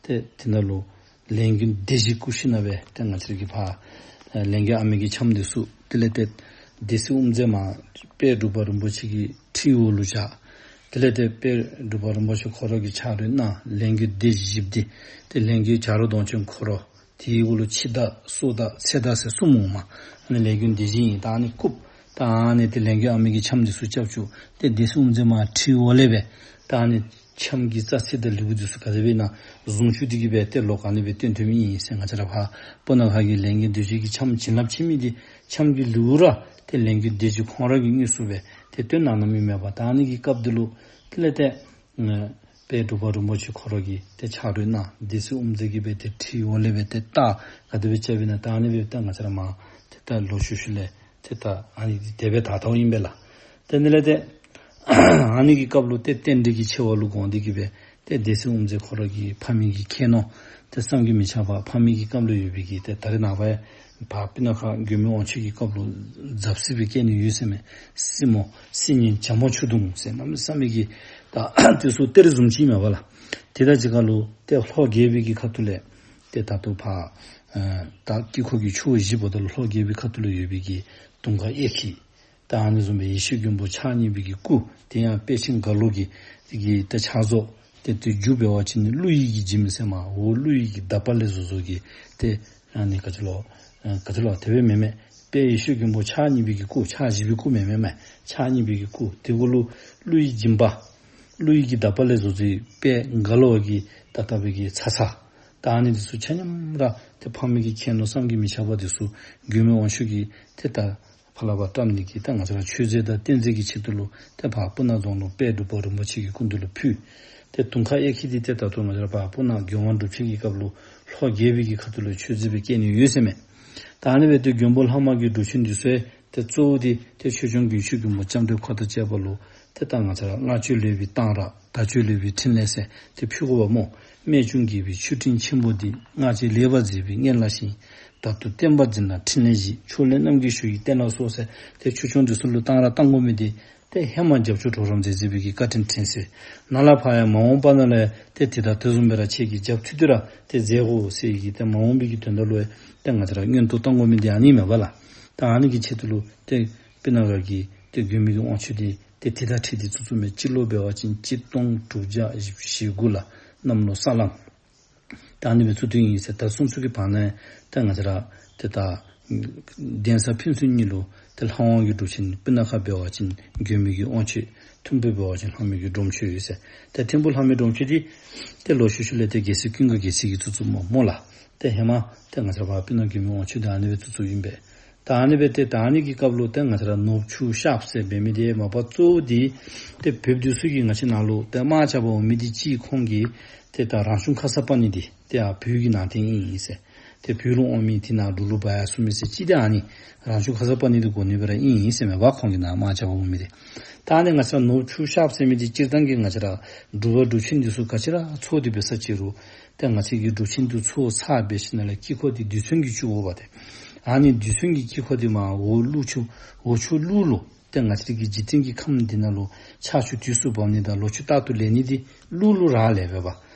ཏེ་དེ་ནང་ལུ་ལས་མགོན་སྡེ་བཞི་བཀུག་ཞིནམ་ལས་ཏེ་ང་བཅས་ར་གི་ཕར་ལས་མགོན་ཨ་མའི་གི་འཆམ་འདི་ཚུ་དེ་ལས་ཏེ་སྡེ་སྲིད་དབུ་མཛད་མ་དཔལ་འབྲུག་པ་རིན་པོ་ཆེ་གི་ཁྲི་འོག་ལུ་བཞག། དེ་ལས་ཏེ་དཔལ་འབྲུག་པ་རིན་པོ་ཆེ་ཁོ་ར་གིས་ཕྱག་རོལ་གནང་། ལས་མགོན་སྡེ་བཞི་པོ་འདི་ཏེ་ལས་མགོན་བྱ་རོག་གདོང་ཅན་ཁོ་ར་དེའི་འོག་ལུ་ཕྱི་བདག་སོ་བདག་ཚེ་བདག་ཟེར་གསུམ་འོང་མས། ཨ་ནི་ལས་མགོན་སྡེ་བཞི་ཨིན། ད་ཨ་ནི་བཀུག། ད་ཨ་ནི་ཏེ་ལས་མགོན་ཨ་མའི་གི་འཆམ་འདི་ཚུ་རྐྱབ་བཅུག། ཏེ་སྡེ་སྲིད་དབུ་མཛད་མ་ཁྲི་འོག་ལས་སྦེ་ད་ཨ་ནི་འཆམ་གྱི་རྩ་ཚིག་དང་ལེའུ་འདི་ཚུ་ག་དེ་སྦེ་ཨིན་ན་བཟུང་བཅུག་སྟེ་གི་སྦེ་ཏེ་ལོག་ག་ནི་སྦེ་སྟོན་ཐོན་མི་ཨིན་ཟེར་ང་བཅས་ར་ཕར་སྤུ་ན་ཁ་གི་ལས་མགོན་སྡེ་བཞི་གི་འཆམ་བྱིན་རླབས་ཆེ་མི་འདི་འཆམ་གྱི་ལེའུ་ར་ཏེ་ལས་མགོན་སྡེ་བཞི་ཁོང་ར་གིས་དངོས་སུ་སྦེ་ཏེ་སྟོན་གནང་གནང་མི་མས་པ། ད་ཨ་ནི་གི་སྐབས་འདི་ལུ་དེ་ལས་ཏེ་ཨ་དཔལ་འབྲུག་པ་རིན་པོ་ཆེ་ཁོ་ར་གིས་ཏེ་ཕྱག་རོལ་གནང་། སྡེ་སྲིད་དབུ་མཛད་ཀྱིས་སྦེ་ཏེ་ཁྲི་འོག་ལས་སྦེ་ཏེ་ད་ག་དེ་སྦེ་རྐྱབ་ཨིན་ན་ད་ཨ་ནི་སྦེ་ད་ང་བཅས་ར་མར་ཏེ་ད་ལོག་ཤུལ་ཤུལ་ལས་ཏེ་ད་ཨ་ནི་འདི་དེ་སྦེ་ད་ལྟཝ་ཨིན་པས་ལགས། ཏེ་དེ་ལས་ཏེ་ཨ་ནི་གི་སྐབས་ལུ་ཏེ་རྟེན་འབྲེལ་གྱི་ཆེ་བ་ལུ་དགོངས་ཏེ་གི་སྦེ་ཏེ་སྡེ་སྲིད་དབུ་མཛད་ཁོ་ར་གི་ཕ་མེས་ཀྱི་ཁྱད་ནོར་ཏེ་བསམ་གྱིས་མི་ཁྱབ་པ། ཕ་མེས་ཀྱི་སྐབས་ལུ་ཡོད་པའི་གི་ཏེ་ད་རེས་ནངས་པ་ཡང་ཕར་སྤུ་ན་ཁ་མགོན་པོའི་དབང་ཆོག་གི་སྐབས་ལུ་རྫབ་སི་སྦེ་བཀལ་ནི་ཡོད་ཟེར་མས། སྲིང་མོ་སྲིང་ཉིན་བྱ་མོ་ཆུ་བརྡུང་ཟེར་གནམ་མེད་ས་མེད་ཀྱི་ད་དེ་ཚུ་གཏེར་བཟུམ་ཅིག་མས་པ་ལགས། དེ་དང་གཅིག་ཁར་ལུ་ཏེ་ལྷོ་རྒྱལ་པོའི་གི་ཁ་ཐུག་ལས་ཏེ་ད་ལྟོ་ཕར་ཨ་ད་དཀྱིལ་འཁོར་གྱི་ཕྱོགས་བཞི་པོ་དེ་ལུ་ལྷོ་རྒྱལ་པོའི་ཁ་ཐུག་ལུ་ཡོད་པའི་གི་དུང་དཀར་གཡས་འཁྱིལ། ད་ཨ་ནི་བཟུམ་སྦེ་ཡེ་ཤེས་མགོན་པོ་ཕྱག་གཉིས་པའི་གི་སྐུ། དེ་ཡང་དཔལ་ཆེན་རྒྭ་ལོ་གི་གི་ད་ཕྱག་བཟོ། ཏེ་དེ་རྒྱུ་འབད་བ་ཅིན་ཀླུ་ཡི་གི་འཇིམ་ཟེར་མས། འོ་ཀླུ་ཡི་གི་དག་པ་ལས་བཟོ་བཟོ་གི་ཏེ་ཨ་ནི་ག་ཅི་ལོ་ཨ་ག་ཅི་ལོ་དེ་སྦེ་མེན་མས། དཔལ་ཡེ་ཤེས་མགོན་པོ་ཕྱག་གཉིས་པའི་གི་སྐུ། ཕྱག་བཞི་པའི་སྐུ་མེན་མས་མས། ཕྱག་གཉིས་པའི་གི་སྐུ། དེ་གུ་ལུ་ཀླུ་ཡི་འཇིམ་པ་ཀླུ་ཡི་གི་དག་པ་ལས་བཟོ་བཟོ་བའི་དཔལ་རྒྭ་ལོ་གི་ད་ལྟ་བུ་གི་ཚ་ཚ། ད་ཨ་ནི་འདི་ཚུ་ཆ་མཉམ་ར་ཏེ་ཕ་མེས་ཀྱི་ཁྱད་ནོར་བསམ་གྱིས་མི་ཁྱབ་པ་འདི་ཚུ་མགོན་པོའི་དབང་ཕྱུག་གིས་ཏེ་ད་ཕར་ལས་ཕར་བཀྲམ་ནི་གི་ད་ང་བཅས་ར་མཆོད་རྫས་དང་རྟེན་རྫས་ཀྱི་ཆེད་དུ་ལུ་ཏེ་ཕར་སྤུ་ན་རྫོང་ལུ་དཔལ་འབྲུག་པ་རིན་པོ་ཆེ་གི་སྐུ་མདུན་ལུ་ཕུལ། ཏེ་དུང་དཀར་གཡས་འཁྱིལ་འདི་ཏེ་ད་ལྟོ་ང་བཅས་ར་ཕར་སྤུ་ན་མགོན་དབང་སྒྲུབ་ཆེན་གྱི་སྐབས་ལུ་ལྷོ་རྒྱལ་པོའི་གི་ཁ་ཐུག་ལུ་མཆོད་རྫས་སྦེ་བཀལ་ནི་ཡོད་ཟེར་མས། ད་ཨ་ནི་སྦེ་ཏེ་མགོན་པོ་ལྷ་མོ་གི་སྒྲུབ་ཆེན་འདི་ཚུ་ཏེ་གཙོ་བོ་འདི་ཏེ་ཆོས་སྐྱོང་དགོན་ཆེན་མགོན་པོ་ལྕམ་དྲལ་འཁོར་དང་བཅས་པ་ལུ་ཏེ་ད་ང་བཅས་ར་སྔགས་བཅོལ་ལེགས་པའི་གཏང་རག། དལ་བཅོལ་ལེགས་པའི་ཕྲིན་ལས་ཟེར་ཏེ་ཕུལ་དགོ་པ་སྨོ། རྨད་བྱུང་དགྱེས་པའི་མཆོད་སྤྲིན་ཆེན་པོ་འདི། སྔགས་བཅས་ལེགས་པར་མཛད་པའི་མངལ་ལ་ཞིང་། བདག་ཏུ་བསྟན་པ་འཛིན་ལ་ཕྲིན་ལས་བཞི། ཕྱོགས་ལས་རྣམ་རྒྱལ་ཞུ་ཡིས་བསྟན་ལ་གསོལ་ཟེར་ཏེ་ཆོས་སྐྱོང་འདི་ཚུ་ལུ་གཏང་རག་གཏང་དགོ་མི་འདི་ཏེ་ཧེ་མ་རྒྱབ་སྐྱོར་གྲོགས་རམ་མཛད་མཛད་པའི་གི་བཀའ་དྲིན་དྲན་ཟེར། ནཱ་ལས་ཕར་ཡང་མ་འོངས་པ་ནང་ལས་ཏེ་དེ་དང་དེ་བཟུམ་སྦེ་ར་ཁྱེད་ཀྱིས་རྒྱབ་མཐུད་དེ་ར་ཏེ་མཛད་དགོ་ཟེར་གི་ཏེ་མ་འོངས་པའི་གི་དོན་དག་ལུ་ཡང་ཏེ་ང་བཅས་ར་མངོན་མཐོ་གཏང་དགོ་མི་འདི་ཨ་ནི་མས་པ་ལགས། ད་ཨ་ནི་གི་ཆེད་དུ་ལུ་ཏེ་སྤུ་ན་ཁ་གི་ཏེ་མགོན་པོའི་གི་དབང་ཕྱུག་འདི་ཏེ་དེ་དང་འཁྲིལ་ཏེ་བཙུགས་བཙུགསཔ་མས། སྤྱི་ལོ་འབད་བ་ཅིན་གཅིག་སྟོང་དྲུག་བརྒྱ་བཞི་བཅུ་ཞེ་དགུ་ལུ་གནམ་ལོ་ས་གླང་། ད་ཨ་ནི་སྦེ་བཙུགས་དོ་ཨིན་ཟེར། ད་སུམ་ཅུ་གི་བར་ན་ཏེ་ང་བཅས་ར་ཏེ་ད་གདན་ས་ཕན་ཚུན་གཉིས་ལུ་ཏེ་ལྷ་དབང་གི་སྒྲུབ་ཆེན་སྤུ་ན་ཁ་འབད་བ་ཅིན་མགོན་པོའི་གི་དབང་ཕྱུག། ཐིམ་ཕུ་འབད་བ་ཅིན་ལྷ་མོའི་གི་སྒྲོམ་མཆོད་ཡོད་ཟེར། ཏེ་ཐིམ་ཕུ་ལྷ་མོའི་སྒྲོམ་མཆོད་འདི་ཏེ་ལོག་ཤུལ་ཤུལ་ལས་ཏེ་རྒྱལ་སྲས་ཀུན་དགའ་རྒྱལ་མཚན་གྱིས་བཙུགས་བཙུགསཔ་སྨོ་སྨོ་ལགས། ཏེ་ཧེ་མ་ཏེ་ང་བཅས་ར་ཕར་སྤུ་ན་མགོན་པོའི་དབང་ཕྱུག་འདི་ཨ་ནི་སྦེ་བཙུགས་བཙུགསཔ་ཨིན་པས། ད་ཨ་ནི་སྦེ་ཏེ་ད་ཨ་ནི་གི་སྐབས་ལུ་ཏེ་ང་བཅས་ར་ནོར་བུ་ཆུ་གཤགསཔ་ཟེར་འབད་མི་འདི་མ་པ་གཙོ་བོ་འདི་ཏེ་བོདཔ་འདི་ཚུ་གིས་ང་བཅས་ནཱ་ལུ་ཏེ་དམག་རྐྱབ་པར་འོང་མི་འདི་གཅིག་ཁོང་གིས་ཏེ་ད་རང་བྱུང་ཁ་སར་པ་ཎི་འདི་ཏེ་ཡར་བོད་ཀྱི་ནང་རྟེན་ཨིན་ཨིན་ཟེར། ཏེ་བོད་ལུ་འོང་མི་འདི་ནཱ་འབྲུག་ལུ་འབག་ཡར་སོང་མི་ཟེར་ཅིག་ཏེ་ཨ་ནི་རང་བྱུང་ཁ་སར་པ་ཎི་འདི་དགོ་ནི་སྦེ་ར་ཨིན་ཨིན་ཟེར་མས་པ། ཁོང་གིས་ནཱ་དམག་རྐྱབ་པར་འོང་མི་འདི། ད་ཨ་ནི་ང་བཅས་ར་ནོར་བུ་ཆུ་གཤགསཔ་ཟེར་མི་འདི་སྤྱིར་བཏང་གི་ང་བཅས་ར་སྒྲུབ་པ་སྒྲུབ་ཆེན་འདི་ཚུ་ག་ཅི་ར་ཚོགས་ཏེ་འབད་ས་ཅིག་རུང་ཏེ་ང་བཅས་ཀྱི་སྒྲུབ་ཆེན་འདི་ཚོགས་ཚར་འབད་ཞིནམ་ལས་དཀྱིལ་འཁོར་འདི་རྡུལ་ཚོན་གྱིས་བྱུག་དགོ་པ་ཏེ། ཨ་ནི་རྡུལ་ཚོན་གྱི་དཀྱིལ་འཁོར་འདི་མར་འོག་ཀླུ་ཆུ་འོག་ཆུ་ཀླུ་ལུ་ཏེ་ང་བཅས་ཀྱི་འཇིག་རྟེན་གྱི་ཁམས་འདི་ནང་ལུ་ཆར་ཆུ་དུས་སུ་འབབ་ནི་དང་ལོ་ཕྱུགས་རྟག་ཏུ་ལེགས་ནི་འདི་ཀླུ་ལུ་རག་ལས་པས་པ།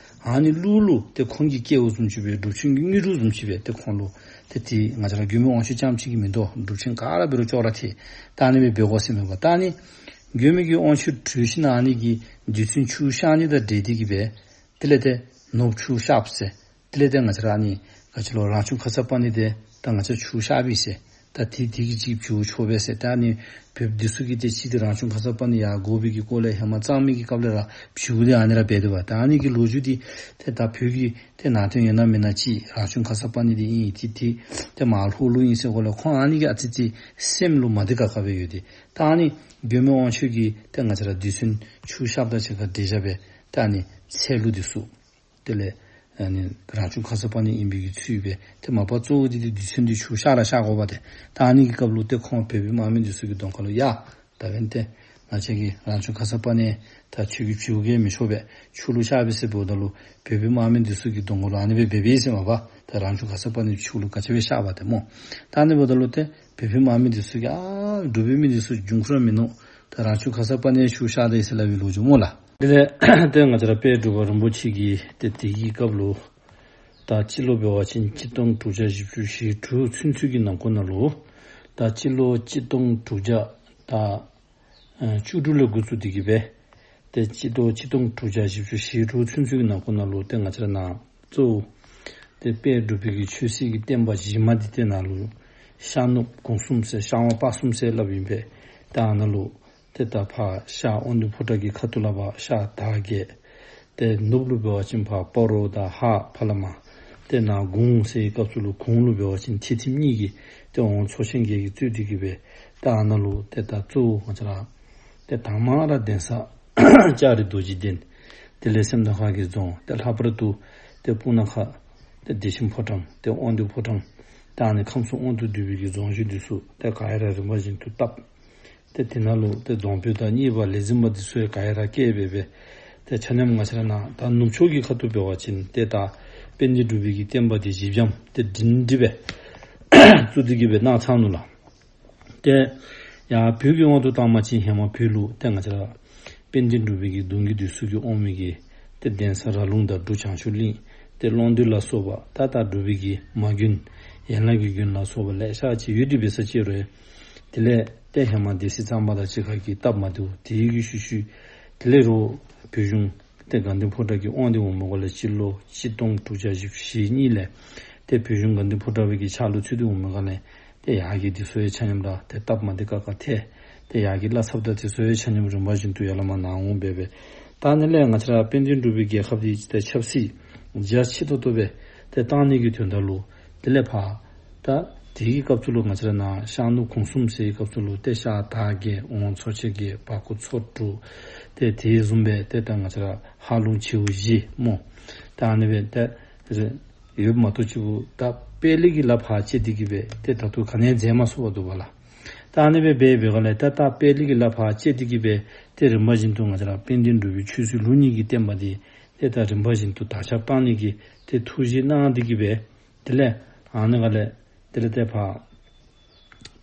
ཨ་ནི་ཀླུ་ལུ་ཏེ་ཁོང་གི་སྐལཝ་བཟུམ་ཅིག་སྦེ་སྒྲུབ་ཆེན་གྱི་དངོས་གྲུབ་བཟུམ་ཅིག་སྦེ་ཏེ་ཁོང་ལུ་ཏེ་ཏེ་ང་བཅས་ར་མགོན་པོའི་དབང་ཕྱུག་རྐྱངམ་གཅིག་གིས་མིན་འདུག། སྒྲུབ་ཆེན་ག་ར་འབད་རུང་ཅོག་ར་འཐད། ད་ཨ་ནི་སྦེ་འབད་དགོ་ཟེར་མས་པ། ད་ཨ་ནི་མགོན་པོའི་གི་དབང་ཕྱུག་གྲོལ་ཞིནམ་ཨ་ནི་གི་རྡུལ་ཚོན་ཆུ་གཤགས་ནི་དང་འབྲེལ་ཏེ་གི་སྦེ་དེ་ལས་ཏེ་ནོར་བུ་ཆུ་གཤགསཔ་ཟེར། དེ་ལས་ཏེ་ང་བཅས་ར་ཨ་ནི་ག་ཅི་ལོ་རང་བྱུང་ཁ་སར་པ་ཎི་འདི་ད་ང་བཅས་ཆུ་གཤགས་པས་ཟེར། ད་དེ་དེ་གིས་ཅིག་བྱུང་ཆོག་པས་ཟེར། ད་ཨ་ནི་བོདཔ་འདི་ཚུ་གིས་ཏེ་ཅིག་ཏེ་རང་བྱུང་ཁ་སར་པ་ཎི་ཡར་དགོ་པའི་གི་སྐོར་ལས་ཧེ་མ་གཙང་མའི་གི་སྐབས་ལས་ར་བྱུང་སྟེ་ཨ་ནི་ར་འབད་དོ་པ། ད་ཨ་ནི་གི་ལོ་རྒྱུས་འདི་ཏེ་ད་བོད་ཀྱི་ཏེ་ནང་རྟེན་ཡོད་ན་མེད་ན་ཅིག་རང་བྱུང་ཁ་སར་པ་ཎི་འདི་ཨིན། ཏེ་ཏེ་ཏེ་མར་ལྷོག་ལུགས་ཨིན་ཟེར་སྐོར་ལས་ཁོང་ཨ་ནི་གིས་ཨ་ཙི་ཅིག་སེམས་ལུ་མ་བདེ་ཁག་ཁ་སྦེ་ཡོད་དེ། ད་ཨ་ནི་མགོན་པོའི་དབང་ཕྱུག་གིས་ཏེ་ང་བཅས་ར་རྡུལ་ཚོན་ཆུ་གཤགསཔ་དང་གཅིག་ཁར་འབྲེལ་བཞག་སྦེ་ད་ཨ་ནི་ཚལ་ལུ་འདི་ཚུ་ དེ་ལས་ཨ་ནི་རང་བྱུང་ཁ་སར་པ་ཎི་ཨིན་པའི་གི་ཚུལ་སྦེ་ཏེ་མ་པ་གཙོ་བོ་འདི་ཏེ་རྡུལ་ཚོན་འདི་ཆུ་ཤ་ར་ཤ་དགོ་པ་ཏེ། ད་ཨ་ནི་གི་སྐབས་ལུ་ཏེ་ཁོང་བོད་པའི་དམག་མི་འདི་ཚུ་གི་གདོང་ཁ་ལུ་ཡ་ད་འབདན་ཏེ་ང་བཅས་ཀྱི་རང་བྱུང་ཁ་སར་པ་ཎི་ད་ཁྱོད་ཀྱིས་བྱིའུ་གིས་མི་ཆོག་པས་ཆུ་ལུ་ཤ་བས་ཟེར་འབདཝ་ད་ལུ་བོད་པའི་དམག་མི་འདི་ཚུ་གི་གདོང་ཁ་ལུ་ཨ་ནི་སྦེ་འབད་འབདཝ་ཨིན་ཟེར་མ་པ། ད་རང་བྱུང་ཁ་སར་པ་ཎི་ཆུ་ལུ་ག་ཅི་སྦེ་ཤ་བ་ཏེ་སྨོ། ད་ཨ་ནི་འབདཝ་ད་ལུ་ཏེ་བོད་པའི་དམག་མི་འདི་ཚུ་གིས་ཨ་འབྲུག་པའི་མི་འདི་ཚུ་འབྱུང་ཁུངས་ར་མིན་ནུག། ད་རང་བྱུང་ཁ་སར་པ་ཎི་ཆུ་ཤ་ད་ཡི་ཟེར་སླབ་པའི་ལོ་རྒྱུས་སྨོ་ལགས། དེ་ལས་ཏེ་ང་བཅས་ར་དཔལ་འབྲུག་པ་རིན་པོ་ཆེ་གིས་ཏེ་དེ་གི་སྐབས་ལུ་ད་སྤྱི་ལོ་འབད་བ་ཅིན་གཅིག་སྟོང་དྲུག་བརྒྱ་བཞི་བཅུ་ཞེ་དྲུག་ཚུན་ཚོད་ཀྱི་ནང་འཁོད་ནང་ལུ་ད་སྤྱི་ལོ་གཅིག་སྟོང་དྲུག་བརྒྱ་ད་ཨ་བཅུ་དྲུག་ལས་འགོ་བཙུགས་ཏེ་གི་སྦེ་ཏེ་སྤྱི་ལོ་གཅིག་སྟོང་དྲུག་བརྒྱ་བཞི་བཅུ་ཞེ་དྲུག་ཚུན་ཚོད་ཀྱི་ནང་འཁོད་ནང་ལུ་ཏེ་ང་བཅས་ར་ནཱ་གཙོ་བོ་ཏེ་དཔལ་འབྲུག་པའི་གི་ཆོས་སྲིད་ཀྱི་བསྟན་པ་གཞི་མ་འདི་ཏེ་ནཱ་ལུ་ཤར་ནུབ་གུང་གསུམ་ཟེར་ཤར་ཝང་སྤ་གསུམ་ཟེར་སླབ་ཨིན་པས། ཏེ་ཨ་ནཱ་ལུ་ཏེ་ད་ཕར་ཤར་དབང་འདུས་ཕོ་བྲང་གི་ཁ་ཐུག་ལས་ཕར་ཤར་དར་བརྒྱད། ཏེ་ནུབ་ལུ་འབད་བ་ཅིན་ཕར་སྤ་རོ་དང་ཧཱ་ཕར་ལས་མར་ཏེ་ནཱ་གུང་ཟེར་བའི་སྐབས་སུ་ལུ་གུང་ལུ་འབད་བ་ཅིན་ཐེད་ཐིམ་གཉིས་ཀྱི་ཏེ་ཝང་ཚོ་ཆེན་བརྒྱད་ཀྱིས་གཙོས་ཏེ་གི་སྦེ་ཏེ་ཨ་ནཱ་ལུ་ཏེ་ད་གཙོ་བོ་ང་བཅས་ར་ཏེ་དང་མ་ར་གདན་ས་ལྕགས་རི་རྡོ་རྗེ་གདན། དེ་ལས་སེམས་རྟོགས་ཁ་གི་རྫོང་། ཏེ་ལྷག་པར་དུ་ཏེ་སྤུ་ན་ཁ་ཏེ་བདེ་ཆེན་ཕོ་བྲང་། ཏེ་དབང་འདུས་ཕོ་བྲང་། ཏེ་ཨ་ནི་ཁམས་གསུམ་དབང་དུ་བསྡུས་པའི་གི་རྫོང་གཞི་འདི་ཚུ་ཏེ་ག་ར་རིམ་པ་བཞིན་དུ་བཏབ། ཏེ་དེ་ནང་ལུ་ཏེ་རྫོང་དཔོན་དང་གཉེར་པ་ལས་འཛིན་པ་འདི་ཚུ་ཡང་ག་ར་བསྐོས་སྦེ་སྦེ་ཏེ་ཆ་མཉམ་ང་བཅས་ར་ནཱ་ད་ནུབ་ཕྱོགས་ཀྱི་ཁ་ཐུག་འབད་བ་ཅིན་ཏེ་ད་དཔལ་ལྡན་འབྲུག་པའི་གི་བསྟན་པ་འདི་གཞི་འགྱམ་ཏེ་སྒྲིང་སྒྲི་སྦེ་བཙུགས་ཏེ་གི་སྦེ་གནང་ཚར་ནུག་ལགས། ཏེ་ཡར་བོད་ཀྱི་དབང་དུ་བཏང་བ་ཅིན་ཧེ་མ་བོད་ལུ་ཏེ་ང་བཅས་ར་དཔལ་ལྡན་འབྲུག་པའི་གི་གདུང་བརྒྱུད་འདི་ཚུ་གིས་དབང་མི་གི་ཏེ་གདན་ས་ར་ལུང་དང་འབྲུག་བྱང་ཆུབ་གླིང་ཏེ་ཀློང་རྡོལ་ལ་སོགས་པ་ད་ད་འབྲུག་པའི་གི་མ་དགོན་ཡན་ལག་གི་དགོན་ལ་སོགས་པ་ལེ་ཤ་ཅིག་ཡོད། དེ་འབད་ས་ཅིག་རུང་དེ་ལས་ཏེ་ཧེ་མ་སྡེ་སྲིད་གཙང་པ་དང་གཅིག་ཁར་གྱི་སྟབས་མ་བདེཝ་དེ་གི་ཤུལ་ཤུལ་དེ་ལས་རོགས་བོད་གཞུང་ཏེ་དགའ་ལྡན་ཕོ་བྲང་གི་དབང་འདི་འོངམ་ཁ་ལས་སྤྱི་ལོ་གཅིག་སྟོང་དྲུག་བརྒྱ་བཞི་བཅུ་ཞེ་གཉིས་ལས་ཏེ་བོད་གཞུང་དགའ་ལྡན་ཕོ་བྲང་པའི་གི་ཕྱག་ལུ་ཚུད་དེ་འོངམ་ཁ་ལས་ཏེ་ཡར་གྱི་འདི་ཚུ་ཡང་ཆ་མཉམ་ར་ཏེ་སྟབས་མ་བདེ་ཁག་ཁ་ཐལ། ཏེ་ཡར་གྱི་བླ་ཚབ་དང་འདི་ཚུ་ཡང་ཆ་མཉམ་རིམ་པ་བཞིན་དུ་ཡར་ལས་མར་ནཱ་འོང་སྦེ་སྦེ། ད་ཨ་ནི་ལས་ང་བཅས་ར་དཔལ་ལྡན་འབྲུག་པའི་རྒྱལ་ཁབ་འདི་ཏེ་ཆབ་སྲིད་རྒྱ་ཆེ་ཏོག་ཏོ་སྦེ་ཏེ་བཏང་ནི་གི་དོན་དག་ལུ་དེ་ལས་ཕར་ད་དེའི་སྐབས་སུ་ལུ་ང་བཅས་ར་ནཱ་ཤར་ནུབ་གུང་གསུམ་ཟེར་བའི་སྐབས་སུ་ལུ་ཏེ་ཤར་དར་བརྒྱད་ཝང་ཚོ་ཆེན་བརྒྱད་བར་སྐོར་ཚོ་དྲུག་ཏེ་དེ་བཟུམ་སྦེ་ཏེ་ད་ང་བཅས་ར་ཧཱ་ལུང་བྱིའུ་བཞི་སྨོ། ད་ཨ་ནི་སྦེ་ཏེ་ཡོདཔ་མ་གཏོགས་ཅིག་གུ་ད་དཔལ་ལེ་གི་ལ་ཕར་བཅད་དེ་གི་སྦེ་ཏེ་ད་ལྟོ་ག་ནི་ཡང་མཛད་མ་ཚུགས་པར་འདུག་པ་ལགས། ད་ཨ་ནི་སྦེ་འབད་འབད་ཁ་ལས་ད་ད་དཔལ་ལེ་གི་ལ་ཕར་བཅད་དེ་གི་སྦེ་ཏེ་རིམ་པ་བཞིན་དུ་ང་བཅས་ར་དཔལ་ལྡན་འབྲུག་པའི་ཆོས་སྲིད་ལུགས་གཉིས་ཀྱི་བསྟན་པ་འདི་ཏེ་ད་རིམ་པ་བཞིན་དུ་དར་ཁྱབ་བཏང་ནི་གི་ཏེ་ཐུགས་བཞེད་གནང་སྟེ་གི་སྦེ་དེ་ལས་ཨ་ནི་ཁ་ལས་དེ་ལས་ཏེ་ཕར་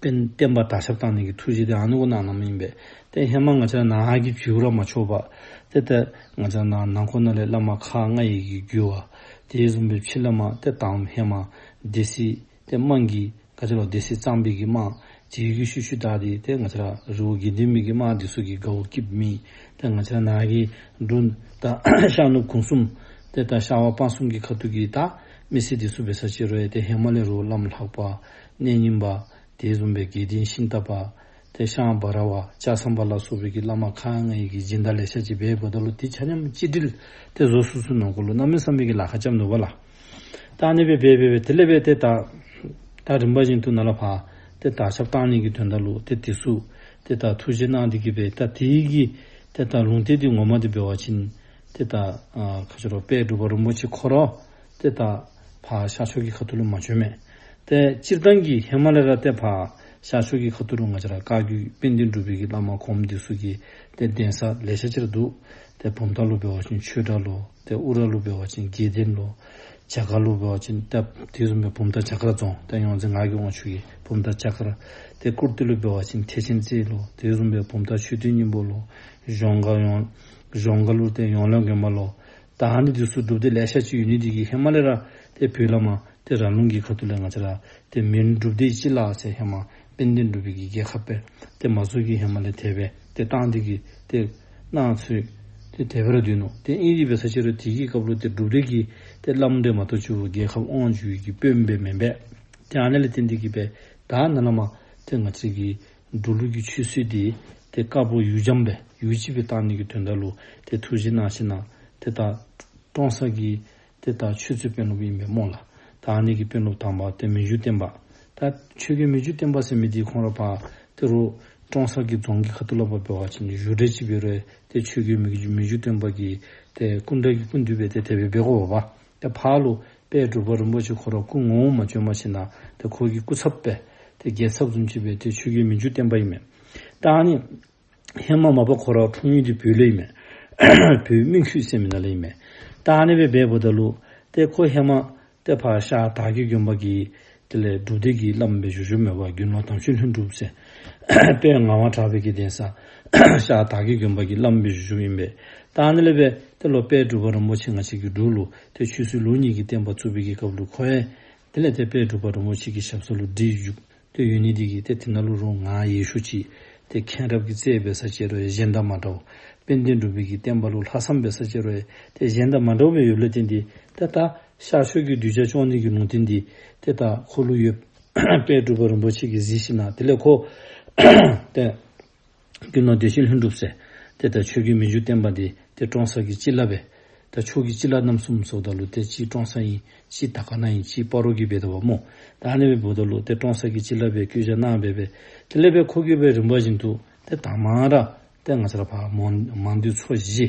བསྟན་བསྟན་པ་དར་ཁྱབ་བཏང་ནི་གི་ཐུགས་བཞེད་འདི་ཨ་ནི་གུ་གནང་གནངམ་ཨིན་པས། ཏེ་ཧེ་མ་ང་བཅས་ནཱ་གི་བྱིའུ་ར་མ་ཆོག་པར་ཏེ་ད་ང་བཅས་ནཱ་ནང་འཁོད་ནང་ལས་བླ་མ་ཁག་ལྔ་ཡི་གི་རྒོལ་བ་དེ་བཟུམ་སྦེ་ཕྱི་ལས་མར་ཏེ་དང་ཧེ་མ་སྡེ་སྲིད་ཏེ་དམངས་ཀྱི་ག་ཅི་ལོ་སྡེ་སྲིད་གཙང་པའི་གི་དམག་དེ་གི་ཤུལ་ཤུལ་ད་དེ་ཏེ་ང་བཅས་ར་རི་བོ་དགེ་ལྡན་པའི་གི་དམག་འདི་ཚུ་གིས་དགའ་བོ་སྐྱིདཔ་མེད། ཏེ་ང་བཅས་ར་ནཱ་གི་འབྲུག་ད་ཤར་ནུབ་གུང་གསུམ་ཏེ་ད་ཤར་ཝང་སྤ་གསུམ་གྱི་ཁ་ཐུག་གི་ད་མི་སེར་འདི་ཚུ་འབད་ས་ཅིག་རུང་ཡང་ཏེ་ཧེ་མ་ལས་རོགས་བླམ་ལྷ་པ་གནས་རྙིང་པ་དེ་བཟུམ་སྦེ་དགེ་ལྡན་ཤིང་རྟ་པ་ཏེ་ཤངས་འབའ་ར་བ་ལྕགས་ཟམ་པ་ལ་སོགས་པའི་གི་བླ་མ་ཁག་ལྔ་ཡི་གི་སྦྱིན་བདག་ལེ་ཤ་ཅིག་འབད་འབདཝ་ད་ལུ་དེ་ཆ་མཉམ་གཅིག་སྒྲིལ་ཏེ་བཟོ་ཚུགས་ཚུགས་ནང་འཁོད་ལུ་གནམ་མེད་ས་མེད་ཀྱི་ལཱ་ཁག་རྐྱབ་ནུག་པ་ལགས། ད་ཨ་ནི་སྦེ་འབད་འབད་འབད་དེ་ལས་འབད་ཏེ་ད་ད་རིམ་པ་བཞིན་དུ་ནཱ་ལས་ཕར་ཏེ་དར་ཁྱབ་བཏང་ནི་གི་དོན་དག་ལུ་ཏེ་དེ་ཚུ་ཏེ་ད་ཐུགས་བཞེད་གནང་སྟེ་གི་སྦེ་ད་དེ་གི་ཏེ་ད་ལུང་བསྟན་འདི་ངོ་མ་འདི་འབད་བ་ཅིན་ཏེ་ད་ཨ་ག་ཅི་ལོ་དཔལ་འབྲུག་པ་རིན་པོ་ཆེ་ཁོ་ར་ཏེ་ད་ཕར་ཤར་ཕྱོགས་ཀྱི་ཁ་ཐུག་ལུ་མ་བྱོན་མས། ཏེ་སྤྱིར་བཏང་གི་ཧེ་མ་ལས་ར་ཏེ་ཕར་ཤར་ཕྱོགས་ཀྱི་ཁ་ཐུག་ལུ་ང་བཅས་ར་བཀའ་བརྒྱུད་དཔལ་ལྡན་འབྲུག་པའི་གི་བླ་མ་གོངམ་འདི་ཚུ་གི་ཏེ་གདན་ས་ལེ་ཤ་ཅིག་ར་འདུག། ཏེ་བུམ་ཐང་ལུ་འབད་བ་ཅིན་ཆོས་གྲྭ་ལོ། ཏེ་ཨུ་ར་ལུ་འབད་བ་ཅིན་དགེ་ལྡན་ལོ། བྱ་དཀར་ལུ་འབད་བ་ཅིན་ཏེ་དེ་བཟུམ་སྦེ་བུམ་ཐང་བྱ་དཀར་རྫོང་ཏེ་ཡོངས་འཛིན་ངག་གི་དབང་ཕྱུག་གི་བུམ་ཐང་བྱ་དཀར། ཏེ་ཀུར་སྟོད་ལུ་འབད་བ་ཅིན་ཐེག་ཆེན་རྩེ་ལོ། དེ་བཟུམ་སྦེ་བུམ་ཐང་མཆོད་རྟེན་སྙིང་པོ་ལོ། གཞོང་སྒར་ཡོངས་གཞོང་སྒར་ལུ་ཏེ་ཡོངས་ལ་དགོན་པ་ལོ། ད་ཨ་ནི་འདི་ཚུ་སྒྲུབ་སྡེ་ལེ་ཤ་ཅིག་ཡོད་ནི་འདི་གིས་ཧེ་མ་ལས་ར་ཏེ་བོད་ལས་མར་ཏེ་ར་ལུང་གི་ཁ་ཐུག་ལས་ང་བཅས་ར་ཏེ་མོན་སྒྲུབ་སྡེ་སྤྱི་བླ་ཟེར་ཧེ་མ་དཔལ་ལྡན་འབྲུག་པའི་གི་རྒྱལ་ཁབ་སྦེ་ཏེ་མ་བཟོ་གི་ཧེ་མ་ལས་དེ་སྦེ་ཏེ་བཏང་སྟེ་གི་ཏེ་གནང་ཚུལ་ཏེ་དེ་སྦེ་ར་འདུག་ནོ། ཏེ་ཨིན་དེ་འབད་ས་ཅིག་རུང་དེ་གི་སྐབས་ལུ་ཏེ་སྒྲུབ་སྡེ་གི་ཏེ་བླམ་འདི་མ་གཏོགས་ཅིག་རྒྱལ་ཁབ་དབང་བསྒྱུར་གྱི་དཔོན་སྦེ་མེན་པས། ཏེ་ཨ་ནི་ལས་བརྟེན་ཏེ་གི་སྦེ་ད་ནཱ་ལས་མར་ཏེ་ང་བཅས་ཀྱི་འབྲུག་ལུ་གི་ཆོས་སྲིད་འདི་ཏེ་དཀར་པོ་ཡུག་འཇམ་སྦེ་ཡུག་ཅིག་སྦེ་བཏང་ནི་གི་དོན་དག་ལུ་ཏེ་ཐུགས་བཞེད་གནང་ཞིནམ་ཏེ་ད་ཀྲོང་གསར་གྱི་ཏེ་ད་ཆོས་རྩེ་དཔོན་སློབ་ཨིན་པས་སྨོ་ལགས། ད་ཨ་ནི་གི་དཔོན་སློབ་དང་པ་ཏེ་མི་འགྱུར་བརྟན་པ། ད་ཆོས་རྒྱལ་མི་འགྱུར་བརྟན་པ་ཟེར་མི་འདི་ཁོང་ར་ཕར་ཏེ་རོགས་ ཀྲོང་གསར་གྱི་རྫོང་གི་ཁ་ཐུག་ལས་འབད་བ་ཅིན་བཞུགས་གྲལ་ཅིག་འབད་རུང་ཏེ་ཆོས་རྒྱལ་མི་མི་འགྱུར་བརྟན་པ་གི་ཏེ་སྐུ་འདྲ་གི་སྐུ་མདུན་སྦེ་ཏེ་དེ་སྦེ་འབད་དགོ་པས། ཏེ་ཕར་ལུ་དཔལ་འབྲུག་པ་རིན་པོ་ཆེ་ཁོ་ར་སྐུ་ངོ་མ་བྱོན་མ་ཤེས་ན་ཏེ་ཁོ་གི་སྐུ་ཚབ་སྦེ་ཏེ་རྒྱལ་ཚབ་བཟུམ་ཅིག་སྦེ་ཏེ་ཆོས་རྒྱལ་མི་འགྱུར་བརྟན་པ་ཨིན་མས། ད་ཨ་ནི་ཧེ་མ་མ་པ་ཁོ་ར་འཁྲུངས་ཡུལ་འདི་བོད་ལས་ཨིན་མས། བོད་སྨིན་ཁྱུད་ཟེར་མི་ནང་ལས་ཨིན་མས། ད་ཨ་ནི་སྦེ་འབདཝ་ད་ལུ་ཏེ་ཁོ་ཧེ་མ་ཏེ་ཕར་ཤར་དར་རྒྱས་དགོན་པ་གི་དེ་ལས་སྒྲུབ་སྡེ་གི་བླམ་སྦེ་བཞུགས་བཞུགསཔ་མས་པ། དགེ་སློང་དམ་ཆོས་ལྷུན་གྲུབ་ཟེར་དཔལ་ངག་དབང་གྲགས་པའི་གི་གདན་ས་ཤར་དར་རྒྱས་དགོན་པ་གི་བླམ་སྦེ་བཞུགས་བཞུགསཔ་ཨིན་པས། ད་ཨ་ནི་ལས་འབད་ཏེ་ལོག་དཔལ་འབྲུག་པ་རིན་པོ་ཆེ་ང་བཅས་ཀྱི་འབྲུག་ལུ་ཏེ་ཆོས་སྲིད་ལུགས་གཉིས་ཀྱི་བསྟན་པ་བཙུགས་པའི་གི་སྐབས་ལུ་ཁོ་ཡང་དེ་ལས་ཏེ་དཔལ་འབྲུག་པ་རིན་པོ་ཆེ་གི་ཞབས་ས་ལུ་སྒྲིག་བཞུགས་ཏེ་ཡོད་ནི་འདི་གིས་ཏེ་དེ་ནང་ལུ་རོགས་ང་ཡེ་ཤུ་ཅིག་ཏེ་མཁྱེན་རབ་ཀྱི་རྩལ་འབད་ས་ཅིག་རུང་གཞན་དང་མ་འདྲཝ། དཔལ་ལྡན་འབྲུག་པའི་གི་བསྟན་པ་ལུ་ལྷག་བསམ་འབད་ས་ཅིག་རུང་ཏེ་གཞན་དང་མ་འདྲཝ་སྦེ་ཡོདཔ་ལས་བརྟེན་ཏེ་ཏེ་ད་ཤར་ཕྱོགས་ཀྱི་གདུལ་བྱ་སྐྱོང་ནི་གི་ལུང་བསྟན་འདི་ཏེ་ད་ཁོ་ལུ་ཡོད། དཔལ་འབྲུག་པ་རིན་པོ་ཆེ་གིས་གཟིགས་ཞིནམ་ལས་དེ་ལས་ཁོ་ཏེ་དགེ་སློང་བདེ་ཆེན་ལྷུན་གྲུབ་ཟེར་ཏེ་ད་ཆོས་རྒྱལ་མི་འགྱུར་བརྟན་པ་འདི་ཏེ་ཀྲོང་གསར་གྱི་སྤྱི་བླ་སྦེ། ད་ཕྱོགས་ཀྱི་སྤྱི་བླ་རྣམ་གསུམ་ཟེརཝ་ད་ལུ་ཏེ་གཅིག་ཀྲོང་གསར་ཨིན། གཅིག་དར་དཀར་ན་ཨིན། གཅིག་སྤ་རོ་གི་སྦེ་འདུག་པ་སྨོ། ད་ཨ་ནི་སྦེ་འབདཝ་ད་ལུ་ཏེ་ཀྲོང་གསར་གྱི་སྤྱི་བླ་སྦེ་བསྐོ་བཞག་གནང་སྦེ་སྦེ་དེ་ལས་སྦེ་ཁོ་གིས་སྦེ་རིམ་པ་བཞིན་དུ་ཏེ་དང་མ་ར་ཏེ་ང་བཅས་ར་ཕར་མང་མང་སྡེ་ཚོ་བཞི་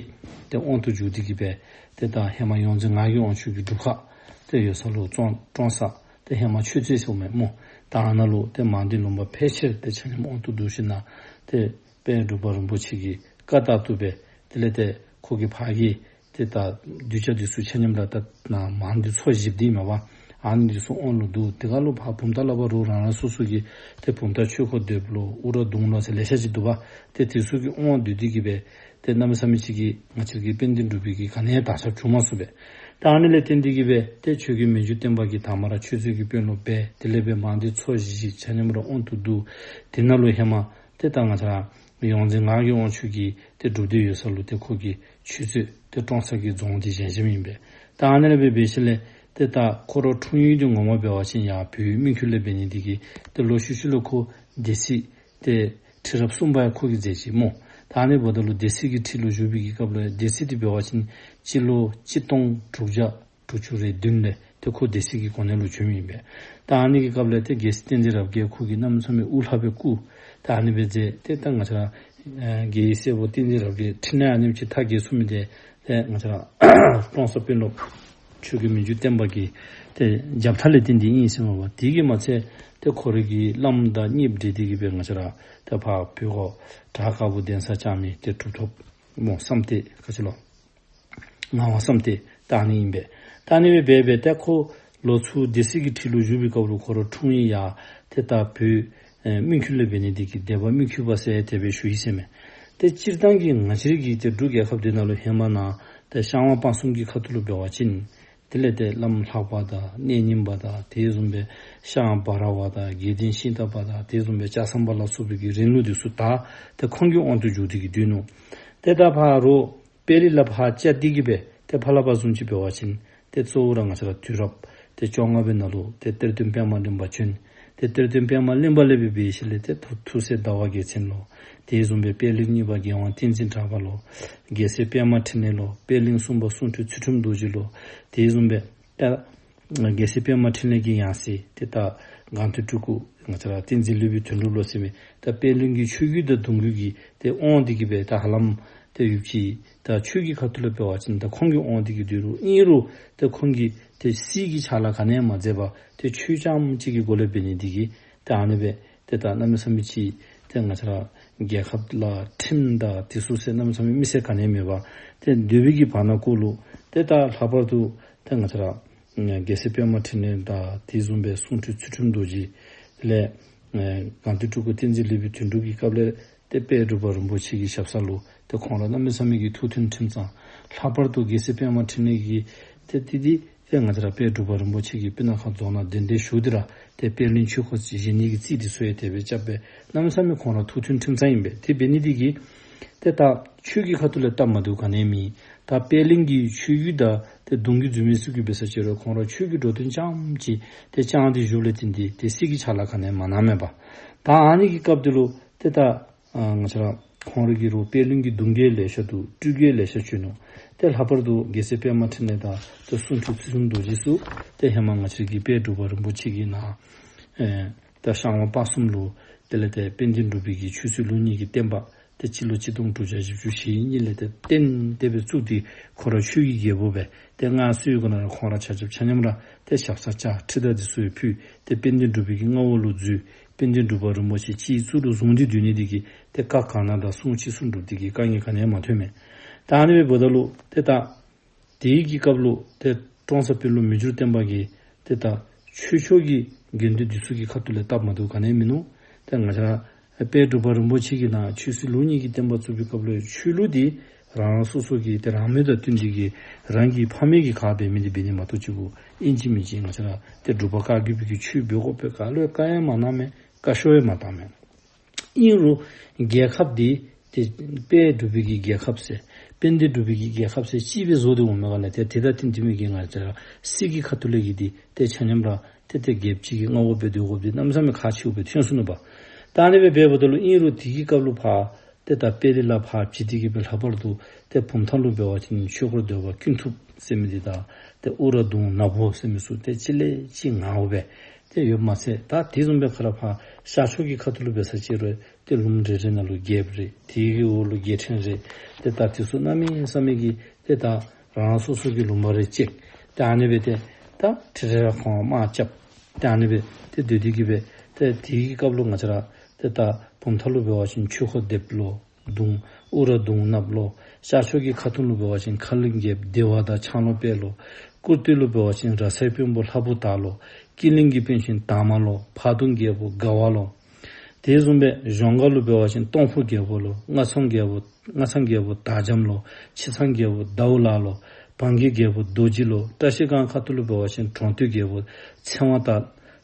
ཏེ་དབང་དུ་བཅུག་སྟེ་གིས་སྦེ་ཏེ་ད་ཧེ་མ་ཡོངས་འཛིན་ངག་གི་དབང་ཕྱུག་གི་སྒྲུབ་ཁང་ཏེ་ཡོད་ས་ལུ་ཀྲོང་ཀྲོང་གསར་ཏེ་ཧེ་མ་ཆོས་རྩེ་ཟེརཝ་མས་སྨོ། ད་ཨ་ནཱ་ལུ་ཏེ་མང་སྡེ་ལུང་པ་ཕལ་ཆེར་ཏེ་ཆ་མཉམ་དབང་དུ་བསྡུ་ཞིནམ་ལས་ཏེ་དཔལ་འབྲུག་པ་རིན་པོ་ཆེ་གི་བཀའ་ལྟར་དུ་སྦེ་དེ་ལས་ཏེ་ཁོ་གིས་ཕར་གྱི་ཏེ་ད་གདུལ་བྱ་འདི་ཚུ་ཆ་མཉམ་ར་ད་ནཱ་མང་སྡེ་ཚོ་བཞི་འདི་མས་པ། ཨ་ནི་འདི་ཚུ་དབང་ལུ་བསྡུ། དེ་ཁར་ལུ་ཕར་བུམ་ཐང་ལུ་འབད་རུང་རང་རང་སོ་སོ་གི་ཏེ་བུམ་ཐང་ཆོས་འཁོར་སྡེ་པ་ལོ་ཨུ་ར་གདུང་ལོ་ཟེར་ལེ་ཤ་ཅིག་འདུག་པ། ཏེ་དེ་ཚུ་གི་དབང་བསྡུ་སྟེ་གིས་སྦེ་ཏེ་གནམ་མེད་ས་མེད་ཅིག་གིས་ང་བཅས་ཀྱི་དཔལ་ལྡན་འབྲུག་པའི་གི་ག་ནི་ཡང་དར་ཁྱབ་བྱུང་མ་ཚུགས་པས། ད་ཨ་ནི་ལས་བརྟེན་ཏེ་གིས་སྦེ་ཏེ་ཆོས་རྒྱལ་མི་འགྱུར་བརྟན་པ་གིས་དང་མ་ར་ཆོས་རྩེ་གི་དཔོན་སློབ་འབད། དེ་ལས་སྦེ་མང་སྡེ་ཚོ་བཞི་ཆ་མཉམ་ར་དབང་དུ་བསྡུ། དེ་ནང་ལུ་ཧེ་མ་ཏེ་ད་ང་བཅས་ར་ཡོངས་འཛིན་ངག་གི་དབང་ཕྱུག་གི་ཏེ་སྒྲུབ་སྡེ་ཡོད་ས་ལུ་ཏེ་ཁོ་གིས་ཆོས་རྩེ་ཏེ་ཀྲོང་གསར་གྱི་རྫོང་འདི་བཞེངས་བཞེངསམ་ཨིན་པས། ད་ཨ་ནི་ལས་སྦེ་འབད་ཞིནམ་ལས་ཏེ་ད་ཁོ་ར་འཁྲུངས་ཡུལ་འདི་ངོ་མ་འབད་བ་ཅིན་ཡར་བོད་སྨིན་ཁྱུད་ལས་འབད་ནི་འདི་གིས་ཏེ་ལོག་ཤུལ་ཤུལ་ལུ་ཁོ་སྡེ་སྲིད་ཏེ་ཁྲི་རབས་གསུམ་པ་ཡང་ཁོ་གིས་མཛད་ཅི་སྨོ། ད་ཨ་ནི་འབདཝ་ད་ལུ་སྡེ་སྲིད་ཀྱི་ཁྲི་ལུ་བཞུགས་པའི་གི་སྐབས་ལུ་སྡེ་སྲིད་འདི་འབད་བ་ཅིན་སྤྱི་ལོ་གཅིག་སྟོང་དྲུག་བརྒྱ་དྲུག་ཅུ་རེ་བདུན་ལས་ཏེ་ཁོ་སྡེ་སྲིད་ཀྱི་གོ་གནས་ལུ་བྱོནམ་ཨིན་པས། ད་ཨ་ནི་གི་སྐབས་ལས་ཏེ་རྒྱལ་སྲས་བསྟན་འཛིན་རབ་རྒྱས་ཁོ་གིས་གནམ་མེད་ས་མེད་དབུ་ལྷག་སྦེ་བཀུར། ད་ཨ་ནི་སྦེ་མཛད། ཏེ་ད་ང་བཅས་ར་ཨེ་རྒྱལ་བའི་སྲས་པོ་བསྟན་འཛིན་རབ་རྒྱས་ཁྲི་ནང་ཨ་ནེམ་ཅིག་མཐའ་རྒྱས་སོང་མི་འདི་ཏེ་ང་བཅས་ར་ཀྲོང་གསར་དཔོན་སློབ་ཆོས་རྒྱལ་མི་འགྱུར་བརྟན་པ་གི་ཏེ་རྒྱབ་ཐག་ལས་བརྟེན་ཏེ་ཨིན་ཟེར་མས་པ། དེ་གིས་མ་ཚད་ཏེ་ཁོ་རའི་གི་བླམ་དང་གཉེན་སྒྲིག་སྟེ་གིས་སྦེ་ང་བཅས་ར་ཏེ་ཕར་བོད་ཁོ་བྲག་དཀར་པོ་གདན་ས་བཅགས་མི་ཏེ་གྲུབ་ཐོབ་སྨོ་བསམ་གཏན་ག་ཅི་ལོ་ངག་དབང་བསམ་གཏན་ད་ཨ་ནི་ཨིན་པས། ད་ཨ་ནི་སྦེ་འབད་འབད་ཏེ་ཁོ་ལོག་ཚུར་སྡེ་སྲིད་ཀྱི་ཁྲི་ལུ་བཞུགས་པའི་སྐབས་ལུ་ཁོ་ར་འཁྲུངས་ཡུལ་ཡར་ཏེ་ད་བོད་ཨེ་སྨིན་ཁྱུད་ལས་འབད་ནི་འདི་གིས་སྡེ་པ་སྨིན་ཁྱུད་པ་ཟེར་དེ་སྦེ་ཞུ་ཡི་ཟེར་མས། ཏེ་སྤྱིར་བཏང་གི་ང་བཅས་རའི་གི་ཏེ་འབྲུག་རྒྱལ་ཁབ་འདི་ནང་ལུ་ཧེ་མ་ནཱ་ཏེ་ཤར་ཝང་སྤ་གསུམ་གྱི་ཁ་ཐུག་ལུ་འབད་བ་ཅིན་དེ་ལས་ཏེ་བླམ་ལྷ་པ་དང་གནས་རྙིང་པ་དང་དེ་བཟུམ་སྦེ་ཤངས་འབའ་ར་བ་དང་དགེ་ལྡན་ཤིང་རྟ་པ་དང་དེ་བཟུམ་སྦེ་ལྕགས་ཟམ་པ་ལ་སོགས་པའི་གི་རིང་ལུགས་འདི་ཚུ་ད་ཏེ་ཁོང་གི་དབང་དུ་བཅུག་སྟེ་གིས་སྡོད་ནུག། ཏེ་ད་ཕར་རོགས་པད་གླིང་ལས་ཕར་བཅད་དེ་གིས་སྦེ་ཏེ་ཕར་ལས་ཕར་བཟུམ་ཅིག་འབད་བ་ཅིན་ཏེ་གཙོ་བོ་ར་ང་བཅས་ར་དུས་རབས་ཏེ་བཅོ་ལྔ་པའི་ནང་ལུ་ཏེ་གཏེར་སྟོན་པདྨ་གླིང་པ་བྱོན། ཏེ་གཏེར་སྟོན་པདྨ་གླིང་པ་ལས་སྦེ་འབད་ཞིནམ་ལས་ཏེ་ཐུ་ཐུགས་སྲས་ཟླ་བ་རྒྱལ་མཚན་ལོ། དེ་བཟུམ་སྦེ་པད་གླིང་གཉིས་པ་རྒྱལ་དབང་བསྟན་འཛིན་གྲགས་པ་ལོ། རྒྱལ་སྲས་པདྨ་འཕྲིན་ལས་ལོ། པད་གླིང་གསུམ་པ་གསུང་སྤྲུལ་ཚུལ་ཁྲིམས་རྡོ་རྗེ་ལོ། དེ་བཟུམ་སྦེ་ཏེ་རྒྱལ་སྲས་པདྨ་འཕྲིན་ལས་ཀྱི་ཡང་སྲིད་ཏེ་ད་སྒང་སྟེང་སྤྲུལ་སྐུ་ང་བཅས་ར་བསྟན་འཛིན་ལེགས་པའི་དོན་གྲུབ་ལོ་ཟེར་མི་ད་པད་གླིང་གི་ཆོས་བརྒྱུད་དང་གདུང་བརྒྱུད་ཀྱི་ཏེ་དབང་འདི་གིས་སྦེ་ད་ཧ་ལམ་ཏེ་ཡུདཔ་ཅིག་ད་ཆོས་ཀྱི་ཁ་ཐུག་ལས་འབད་བ་ཅིན་ད་ཁོང་གི་དབང་འདི་གིས་སྡོད་རུང་ཨིན་རུང་ཏེ་ཁོང་གིས་ཏེ་སྲིད་ཀྱི་ཕྱག་ལཱ་ག་ནི་ཡང་མ་མཛད་པར་ཏེ་ཆོས་རྐྱངམ་གཅིག་གི་སྒོ་ལས་འབད་ནི་འདི་གིས་ཏེ་ཨ་ནི་སྦེ་ཏེ་ད་གནམ་མེད་ས་མེད་ཅིག་ཏེ་ང་བཅས་ར་རྒྱལ་ཁབ་ལུ་ཁྲིམས་དང་དེ་ཚུ་ཟེར་གནམ་མེད་ས་མེད་མེད་ཟེར་ག་ནི་ཡང་མེད་པར་ཏེ་སྡོད་པའི་གི་བར་ན་ཀོ་ལུ་ཏེ་ད་ལྷག་པར་དུ་ཏེ་ང་བཅས་ར་རྒྱལ་སྲས་པདྨ་འཕྲིན་ལས་དང་དེ་བཟུམ་སྦེ་གསུང་སྤྲུལ་ཚུལ་ཁྲིམས་རྡོ་རྗེ་ལས་ཨེ་སྒང་སྟེང་སྤྲུལ་སྐུ་བསྟན་འཛིན་ལེགས་པའི་དོན་གྲུབ་ཀྱི་སྐབས་ལས་ཏེ་དཔལ་འབྲུག་པ་རིན་པོ་ཆེ་གི་ཞབས་ས་ལུ་ཏེ་ཁོང་ར་གནམ་མེད་ས་མེད་ཀྱི་ཐུགས་མཐུན་ཁྲིམས་གཙང་། ལྷག་པར་དུ་རྒྱལ་སྲས་པདྨ་འཕྲིན་ལས་ཀྱིས་ཏེ་ཏེ་ཏེ་ཏེ་ང་བཅས་ར་དཔལ་འབྲུག་པ་རིན་པོ་ཆེ་གིས་སྤུ་ན་ཁ་རྫོང་ནང་གདན་འདྲེན་ཞུ་སྟེ་ར་ཏེ་པད་གླིང་ཆོས་འཁོར་བཞེངས་ནི་གི་རྩིས་འདི་ཚུ་ཡང་དེ་སྦེ་རྐྱབ་སྦེ་གནམ་མེད་ས་མེད་ཁོང་ར་ཐུགས་མཐུན་ཁྲིམས་གཙང་ཨིན་པས། དེ་འབད་ནི་འདི་གིས་ཏེ་ད་ཆོས་ཀྱི་ཁ་ཐུག་ལས་སྟབས་མ་བདེཝ་ག་ནི་ཡང་མེད། ད་པད་གླིང་གི་ཆོས་བརྒྱུད་དང་ཏེ་གདུང་བརྒྱུད་འཛིན་མི་ཚུ་གིས་འབད་ས་ཅིག་རུང་ཁོང་ར་ཆོས་ཀྱི་འགྲོ་དོན་རྐྱངམ་ཅིག་ཏེ་བཅངས་ཏེ་བཞུགསཔ་ལས་བརྟེན་ཏེ་ཏེ་སྲིད་ཀྱི་ཕྱག་ལཱ་ག་ནི་ཡང་མ་གནངམ་མས་པ། ད་ཨ་ནི་གི་སྐབས་འདི་ལུ་ཏེ་ད་ཨ་ང་བཅས་ར་ཁོང་ར་གི་རོགས་པད་གླིང་གི་གདུང་རྒྱུད་ལེ་ཤ་འདུག། སྤྲུལ་རྒྱུད་ལེ་ཤ་བྱོན་ནུག། ཏེ་ལྷག་པར་དུ་རྒྱལ་སྲས་པདྨ་འཕྲིན་ལས་དང་ཏེ་གསུང་སྤྲུལ་ཚུལ་ཁྲིམས་རྡོ་རྗེ་ཚུ་ཏེ་ཧེ་མ་ང་བཅས་ཀྱི་དཔལ་འབྲུག་པ་རིན་པོ་ཆེ་གིས་ནཱ་ཨེ་ད་ཤར་ཝང་སྤ་གསུམ་ལུ་ དེ་ལས་ཏེ་དཔལ་ལྡན་འབྲུག་པའི་གི་ཆོས་སྲིད་ལུགས་གཉིས་ཀྱི་བསྟན་པ་ཏེ་སྤྱི་ལོ་ཆིག་སྟོང་དྲུག་བརྒྱ་བཞི་བཅུ་ཞེ་གཉིས་ལས་ཏེ་བརྟན་ཏེ་སྦེ་བཙུགས་ཏེ་ཁོ་ར་ཆོས་ཀྱི་རྒྱལ་པོ་སྦེ་ཏེ་མངའ་གསོལ་གོ་ནང་ཁོང་ར་ཆ་ཁྱབ་ཆ་མཉམ་ར་ཏེ་ཞབས་ས་བཅགས་ཁྲི་དང་འདི་ཚུ་ཡང་ཕུལ། ཏེ་དཔལ་ལྡན་འབྲུག་པའི་གི་མངའ་འོག་ལུ་འཛུལ། དཔལ་ལྡན་འབྲུག་པ་རིན་པོ་ཆེ་སྤྱི་གཙུག་ལུ་བཟུང་སྟེ་སྡོད་ནི་འདི་གིས་ཏེ་བཀའ་གང་གནང་དང་གསུང་ཅི་གསུང་སྒྲུབ་འདི་གིས་དཀའ་ངལ་ག་ནི་ཡང་མ་ཐོན་མས། ད་ཨ་ནི་སྦེ་འབདཝ་ད་ལུ་ཏེ་ད་དེའི་གི་སྐབས་ལུ་ཏེ་ཀྲོང་གསར་དཔོན་སློབ་མི་འགྱུར་བརྟན་པ་གིས་ཏེ་ད་ཆོས་ཕྱོགས་ཀྱི་དགེ་འདུན་འདི་ཚུ་གི་ཁ་ཐུག་ལས་སྟབས་མ་བདེཝ་ག་ནི་ཡང་མིན་ནུག། ཏེ་ང་བཅས་ར་དཔལ་འབྲུག་པ་རིན་པོ་ཆེ་གིས་ནཱ་ཆོས་སྲིད་ལུགས་གཉིས་ཀྱི་བསྟན་པ་བཙུགས་པའི་སྐབས་ལུ་ཆོས་ལུགས་འདི་རང་རང་སོ་སོ་གི་ཏེ་རང་མོས་དང་བསྟུན་ཏེ་གིས་རང་གི་ཕམ་གི་ཁ་འབད་མི་འདི་འབད་ནི་མ་གཏོགས་གཅིག་པུ་ཨིན་ཅི་མིན་ཅི་ང་བཅས་ར་ཏེ་འབྲུག་པ་བཀའ་བརྒྱུད་པའི་གི་ཆོས་འབད་དགོ་པའི་བཀའ་སློབ་བཀའ་ཡང་མ་གནང་མས། བཀའ་ཤོག་ཡང་མ་བཏང་མས། ཨིན་རུང་རྒྱལ་ཁབ་འདི་ཏེ་དཔལ་འབྲུག་པའི་གི་རྒྱལ་ཁབ་ཟེར་དཔལ་ལྡན་འབྲུག་པའི་གི་རྒྱལ་ཁབ་ཟེར་ཅིག་སྦེ་བཟོ་སྟེ་འོང་མི་ག་ལས་ཏེ་དེ་དང་བསྟུན་ཏེ་མི་གི་ང་བཅས་ར་སྲིད་ཀྱི་ཁ་ཐུག་ལས་ཀྱི་འདི་ཏེ་ཆ་མཉམ་ར་ཏེ་ཏེ་རྒྱལཔོ་གཅིག་གི་མངའ་འོག་སྦེ་སྡོད་དགོཔ་འདི་གནམ་མེད་ས་མེད་ཁག་ཆེཝ་སྦེ་ཐོན་སོ་ནུག་པ། ད་ཨ་ནི་སྦེ་འབདཝ་ད་ལུ་ཨིན་རུང་དེ་གི་སྐབས་ལུ་ཕར་ཏེ་ད་དཔལ་ལྡན་ལས་ཕར་བྱས་ཏེ་གིས་སྦེ་ལྷག་པར་དུ་ཏེ་བུམ་ཐང་ལུ་འབད་བ་ཅིན་ཆོས་འཁོར་སྡེ་པ་ཀུན་ཐུབ་ཟེར་མི་འདི་དང་ཏེ་ཨུ་ར་གདུང་ནག་པོ་ཟེར་མི་ཚུ་ཏེ་གཅིག་ལས་གཅིག་ངརཝ་སྦེ་ཏེ་ཡོདཔ་མ་ཚད་ད་དེ་བཟུམ་སྦེ་ཁ་ར་ཕར་ཤར་ཕྱོགས་ཀྱི་ཁ་ཐུག་ལུ་འབད་ས་ཅིག་རུང་ཏེ་ལུངམ་རེ་རེ་ནང་ལུ་རྒྱལཔོ་རེ་དེ་གི་འོག་ལུ་རྒྱལ་ཕྲན་རེ་ཏེ་ད་དེ་ཚུ་གནམ་མེད་ས་མེད་ཀྱི་ཏེ་ད་རང་རང་སོ་སོ་གི་ལུང་པ་རེ་བཅད། ཏེ་ཨ་ནི་སྦེ་ཏེ་ད་ཁྲི་རེ་ར་ཁོང་དམག་རྐྱབ། ཏེ་ཨ་ནི་སྦེ་ཏེ་སྡོད་དེ་གིས་སྦེ་ཏེ་དེ་གི་སྐབས་ལུ་ང་བཅས་ར་ཏེ་ད་བུམ་ཐང་ལུ་འབད་བ་ཅིན་ཆོས་འཁོར་སྡེཔ་ལོ། གདུང་ཨུ་ར་གདུང་ནགཔོ་ལོ། ཤར་ཕྱོགས་ཀྱི་ཁ་ཐུག་ལུ་འབད་བ་ཅིན་ཁ་གླིང་རྒྱལཔོ་བདེ་བ་དང་ཆང་ལོ་དཔལ་ལོ། ཀུར་སྟོད་ལུ་འབད་བ་ཅིན་ར་ས་དཔོན་པོ་ལྷ་བུ་དར་ལོ། སྐྱིད་གླིང་གི་དཔོན་ཆེན་དར་མ་ལོ། ཕག་གདུང་རྒྱལ་པོ་དགའ་བ་ལོ། དེ་བཟུམ་སྦེ་གཞོང་སྒར་ལུ་འབད་བ་ཅིན་སྟོང་ཕུ་རྒྱལ་པོ་ལོ། སྔ་ཚང་རྒྱལ་པོ་སྔ་ཚང་རྒྱལ་པོ་དར་འཇམ་ལོ། ཕྱི་ཚང་རྒྱལ་པོ་ཟླཝ་ལ་ལོ། བང་གི་རྒྱལ་པོ་རྡོ་རྗེ་ལོ། བཀྲ་ཤིས་སྒང་ཁ་ཐུག་ལུ་འབད་བ་ཅིན་གྲོང་སྟོད་རྒྱལ་པོ་ཚེ་དབང་དང་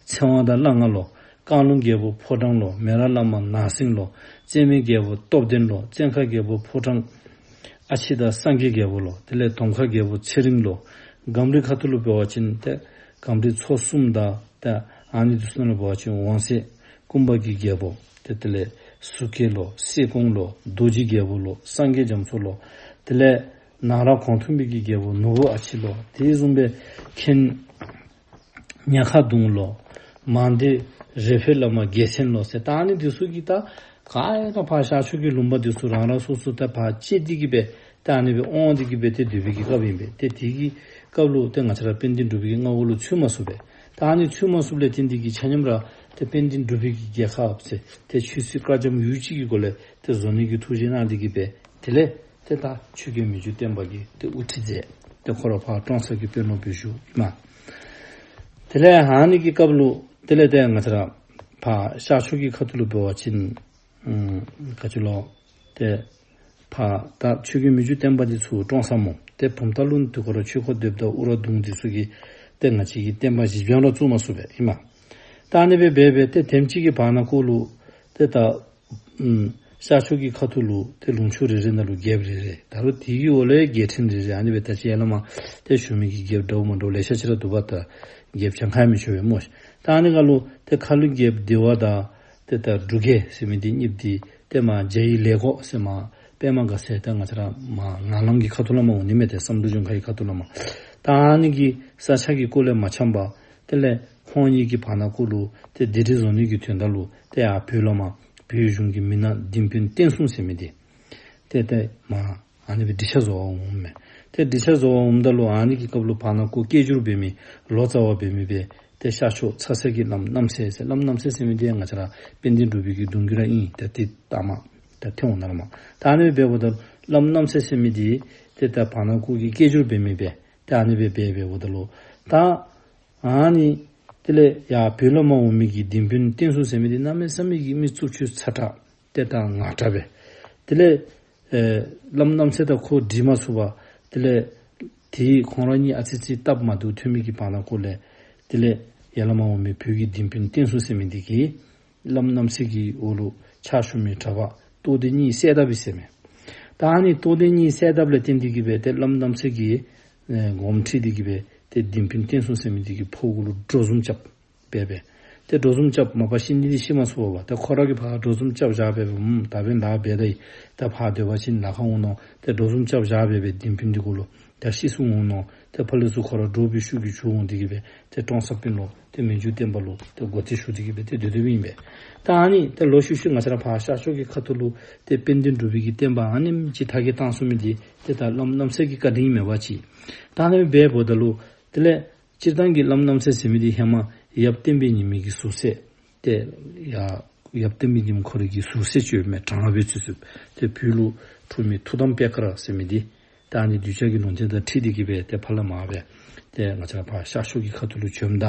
ཚེ་དབང་དང་གླང་ང་ལོ། བཀང་ལུང་རྒྱལ་པོ་ཕོ་བྲང་ལོ། མེ་རག་བླ་མ་ནག་སེང་ལོ། བཙན་མི་རྒྱལ་པོ་སྟོབས་ལྡན་ལོ། བཙན་མཁར་རྒྱལ་པོ་ཕོ་བྲང་ཨ་ཕྱི་དང་སངས་རྒྱས་རྒྱལ་པོ་ལོ། དེ་ལས་དོང་ཁ་རྒྱལ་པོ་ཚེ་རིང་ལོ། སྒམ་རི་ཁ་ཐུག་ལུ་འབད་བ་ཅིན་ཏེ་སྒམ་རི་ཚོ་གསུམ་དང་ཏེ་ཨ་ནི་འདི་ཚུ་ནང་ལུ་འབད་བ་ཅིན་ཝང་སེ་ཀུམ་པ་གི་རྒྱལ་པོ་ཏེ་དེ་ལས་སུ་ཀེ་ལོ། སེ་ཀོང་ལོ། རྡོ་རྗེ་རྒྱལ་པོ་ལོ། སངས་རྒྱས་རྒྱ་མཚོ་ལོ། དེ་ལས་ནང་ར་གོང་ཐུང་པའི་གི་རྒྱལ་པོ་ནོར་བུ་ཨ་ཕྱི་ལོ། དེ་བཟུམ་སྦེ་མཁན་ཉ་ཁ་གདུང་ལོ། མང་སྡེ་རེ་ཕེ་བླ་མ་རྒྱལ་མཚན་ལོ་ཟེར་ད་ཨ་ནི་འདི་ཚུ་གིས་ད་ག་ཡང་ད་ཕར་ཤར་ཕྱོགས་ཀྱི་ལུང་པ་འདི་ཚུ་རང་རང་སོ་སོ་ད་ཕར་བཅད་དེ་གིས་སྦེ་ད་ཨ་ནི་སྦེ་དབང་དེ་གིས་སྦེ་ཏེ་སྡོད་པའི་གི་སྐབས་ཨིན་པས། ཏེ་དེ་གི་སྐབས་ལུ་ཏེ་ང་བཅས་ར་དཔལ་ལྡན་འབྲུག་པའི་གི་མངའ་འོག་ལུ་ཚུད་མ་ཚུགས་པས། ད་ཨ་ནི་ཚུད་མ་ཚུགསཔ་ལས་བརྟེན་ཏེ་གིས་ཆ་མཉམ་ར་ཏེ་དཔལ་ལྡན་འབྲུག་པའི་གི་རྒྱལ་ཁབ་ཟེར་ཏེ་ཆོས་སྲིད་དཀར་འཇམ་ཡུག་གཅིག་གི་སྒོ་ལས་ཏེ་བཟོ་ནི་གི་ཐུགས་བཞེད་གནང་སྟེ་གིས་སྦེ་དེ་ལས་ཏེ་ད་ཆོས་རྒྱལ་མི་འགྱུར་བརྟན་པ་གིས་ཏེ་དབུ་ཁྲིད་མཛད། ཏེ་ཁོ་ར་ཕར་ཀྲོང་གསར་གྱི་དཔོན་སློབ་སྦེ་བཞུགས་ཨིན་མས། དེ་ལས་ཨ་ནི་གི་སྐབས་ལུ་དེ་ལས་ཏེ་ང་བཅས་ར་ཕར་ཤར་ཕྱོགས་ཀྱི་ཁ་ཐུག་ལུ་འབད་བ་ཅིན་ཨམ་ག་ཅི་ལོ། ཏེ་ཕར་ད་ཆོས་རྒྱལ་མི་འགྱུར་བརྟན་པ་འདི་ཚུར་ཀྲོང་གསར་སྨོ། ཏེ་བུམ་ཐང་ལུ་དེ་ཁོ་ར་ཆོས་འཁོར་སྡེཔ་དང་ཨུ་ར་གདུང་འདི་ཚུ་གིས་ཏེ་ང་བཅས་ཀྱི་བསྟན་པ་གཞི་རྐྱང་ར་བཙུགས་མ་ཚུགས་པས་ཨིན་མས། ད་ཨ་ནི་སྦེ་འབད་འབད་ཏེ་དེམ་ཅིག་གི་བར་ན་ཀོ་ལུ་ཏེ་ད་ཨམ་ཤར་ཕྱོགས་ཀྱི་ཁ་ཐུག་ལུ་ཏེ་ལུང་ཕྱོགས་རེ་རེ་ནང་ལུ་རྒྱལཔོ་རེ་རེ་ད་རུང་དེ་གི་འོག་ལས་རྒྱལ་ཕྲན་རེ་རེ་ཨ་ནི་སྦེ་ད་ཅི་ཡར་ལས་མར་ཏེ་ཞུ་མི་གི་རྒྱལཔོ་འདྲཝ་མ་འདྲཝ་ལེ་ཤ་ཅིག་ར་འདུག་པ། ད་རྒྱལཔོ་གྱངས་ཁ་མི་ཆོད་པས་སྨོ་ཤིག། ད་ཨ་ནི་ཁར་ལུ་ཏེ་ཁ་གླིང་རྒྱལཔོ་བདེ་བ་དང་ཏེ་ད་འབྲུག་རྒྱལ་ཟེར་མི་འདི་གཉིས་འདི་ཏེ་མར་རྒྱ་ཡི་ལས་སྒོ་ཟེར་མར་པདྨ་དགའ་ཚལ་ད་ང་བཅས་ར་མར་ངང་ལམ་གྱི་ཁ་ཐུག་ལས་མར་འོང་ནི་མས། ཏེ་བསམ་གྲུབ་ལྗོངས་མཁར་གྱི་ཁ་ཐུག་ལས་མར། ད་ཨ་ནི་གི་ས་ཆ་གི་སྐོར་ལས་མ་འཆམ་པར་དེ་ལས་ཁོང་གཉིས་ཀྱི་བར་ན་ཀོ་ལུ་ཏེ་སྡེ་འདྲེས་བཟོ་ནི་གི་དོན་དག་ལུ་ཏེ་ཡར་བོད་ལས་མར་བོད་གཞུང་གི་མི་སྣ་ལྡིང་དཔོན་བསྟན་སྲུང་ཟེར་མི་འདི་ཏེ་ཏེ་མར་ཨ་ནི་སྦེ་འགྲིག་ཆ་བཟོ་བར་འོངམ་མས། ཏེ་འགྲིག་ཆ་བཟོ་བར་འོངམ་ད་ལུ་ཨ་ནི་གི་སྐབས་ལུ་བར་ན་ཀོ་སྐད་སྒྱུར་འབད་མི་ལོ་ཙཱ་བ་འབད་མི་སྦེ་ཏེ་ཤར་ཕྱོགས་ཚ་སེ་གི་བླམ་རྣམ་སྲས་ཟེར། བླམ་རྣམ་སྲས་ཟེར་མི་འདི་ང་བཅས་ར་དཔལ་ལྡན་འབྲུག་པའི་གི་གདུང་བརྒྱུད་ར་ཨིན། ཏེ་ཏེ་ད་མར་ད་ཐོན་འོང་ནི་ར་མས། ད་ཨ་ནི་སྦེ་འབདཝ་ད་བླམ་རྣམ་སྲས་ཟེར་མི་འདི་ཏེ་ད་བར་ན་ཀོ་གི་སྐད་སྒྱུར་འབད་མི་སྦེ་ཏེ་ཨ་ནི་སྦེ་འབད་འབདཝ་ད་ལུ་ད་ཨ་ནི་དེ་ལས་ཡར་བོད་ལས་མར་འོང་མི་གི་ལྡིང་དཔོན་བསྟན་སྲུང་ཟེར་མི་འདི་གནམ་མེད་ས་མེད་ཀྱི་མི་རྩུབ་ཅིག་ཚ་དྲགས་ཏེ་ད་ངར་དྲགས་སྦེ། དེ་ལས་ཨེ་བླམ་རྣམ་སྲས་དང་ཁོ་འགྲིག་མ་ཚུགས་པར་དེ་ལས་དེ་ཁོང་ར་གཉིས་ཨ་ཙི་ཙི་སྟབས་མ་བདེཝ་ཐོན་མི་གི་བར་ན་ཀོ་ལས་དེ་ལས་ཡར་ལས་མར་འོང་མི་བོད་ཀྱི་ལྡིང་དཔོན་བསྟན་སྲུང་ཟེར་མི་འདི་གིས་བླམ་རྣམ་སྲས་ཀྱི་འོག་ལུ་ཕྱག་ཞུ་མི་གྲྭ་པ་རྟོགས་ལྡན་གཉིས་བསད་དཔ་ཨིན་ཟེར་མས། ད་ཨ་ནི་རྟོགས་ལྡན་གཉིས་བསད་དཔ་ལས་བརྟེན་ཏེ་གིས་སྦེ་ཏེ་བླམ་རྣམ་སྲས་ཀྱིས་ཨེ་དགོངསམ་ཁྲེལ་ཏེ་གིས་སྦེ་ཏེ་ལྡིང་དཔོན་བསྟན་སྲུང་ཟེར་མི་འདི་གི་ཕོཝ་གུ་ལུ་གྲོ་ཟུམ་རྐྱབ་སྦེ་སྦེ། ཏེ་གྲོ་ཟུམ་རྐྱབ་མ་པ་ཤི་ནི་འདི་ཤི་མ་ཚུགས་པར་ཏེ་ཁོ་ར་གིས་ཕར་གྲོ་ཟུམ་རྐྱབ་བཞག་སྦེ་སྦེ་ཨུམ་ད་འབདན་ལཱ་འབད་ད་ཡི། ད་ཕར་སྡོད་པ་ཅིན་ལཱ་ཁག་འོང་མནོ། ཏེ་གྲོ་ཟུམ་རྐྱབ་བཞག་སྦེ་སྦེ་ལྡིང་དཔོན་འདི་གུ་ལུ་ད་ཤི་སོང་འོང་མནོ། ཏེ་ཕར་ལས་ཚུར་ཁོ་ར་འདྲོག་པའི་ཤུགས་ཀྱིས་བྱོག་འོང་སྟེ་གི་སྦེ་ཏེ་ཀྲོང་གསར་དཔོན་སློབ་ཏེ་མི་འགྱུར་བརྟན་པ་ལུ་ཏེ་མགོ་རྟིང་ཞུ་སྟེ་གི་སྦེ་ཏེ་སྡོད་སྡོདཔ་ཨིན་པས། ད་ཨ་ནི་ཏེ་ལོག་ཤུལ་ཤུལ་ང་བཅས་ར་ཕར་ཤར་ཕྱོགས་ཀྱི་ཁ་ཐུག་ལུ་ཏེ་དཔལ་ལྡན་འབྲུག་པའི་གི་བསྟན་པ་ཨ་ནེམ་ཅིག་དར་རྒྱས་བཏང་ཚུགས་མི་འདི་ཏེ་ད་བླམ་རྣམ་སྲས་ཀྱི་བཀའ་དྲིན་ཨིན་མས་པ་ཅིག། ད་ཨ་ནི་སྦེ་འབདཝ་ད་ལུ་དེ་ལས་སྤྱིར་བཏང་གི་བླམ་རྣམ་སྲས་ཟེར་མི་འདི་ཧེ་མ་ཡབ་བསྟན་པའི་ཉི་མའི་གི་ཟུར་སྲས་ཏེ་ཡ་ཡབ་བསྟན་པའི་ཉི་མ་ཁོ་རའི་གི་ཟུར་སྲས་ཅིག་ཡོད་མས། དྲང་སྦེ་ཚུལ་ཚུལ་ཏེ་བོད་ལུ་འཁྲུངས་མི་ཐུགས་དམ་པད་དཀར་ཟེར་མི་འདི། ད་ཨ་ནི་གདུལ་བྱ་གི་ལུང་བསྟན་དང་འཁྲིལ་ཏེ་གི་སྦེ་ཏེ་ཕར་ལས་མར་སྦེ་ཏེ་ང་བཅས་ར་ཕར་ཤར་ཕྱོགས་ཀྱི་ཁ་ཐུག་ལུ་བྱོནམ་ད།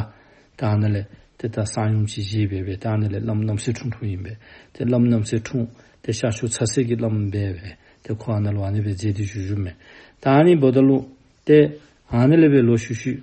ད་ཨ་ནཱ་ལས་ཏེ་ད་གསང་ཡུམ་ཅིག་བཞེས་སྦེ་སྦེ་ད་ཨ་ནཱ་ལས་བླམ་རྣམ་སྲས་འཁྲུངས་འཁྲུངསམ་ཨིན་པས། ཏེ་བླམ་རྣམ་སྲས་འཁྲུངས་ཏེ་ཤར་ཕྱོགས་ཚ་སེ་གི་བླམ་སྦེ་སྦེ་ཏེ་ཁོ་ཨ་ནཱ་ལུ་ཨ་ནི་སྦེ་མཛད་དེ་བཞུགས་བཞུགསཔ་མས། ད་ཨ་ནི་འབདཝ་ད་ལུ་ཏེ་ཨ་ནི་ལས་སྦེ་ལོག་ཤུལ་ཤུལ་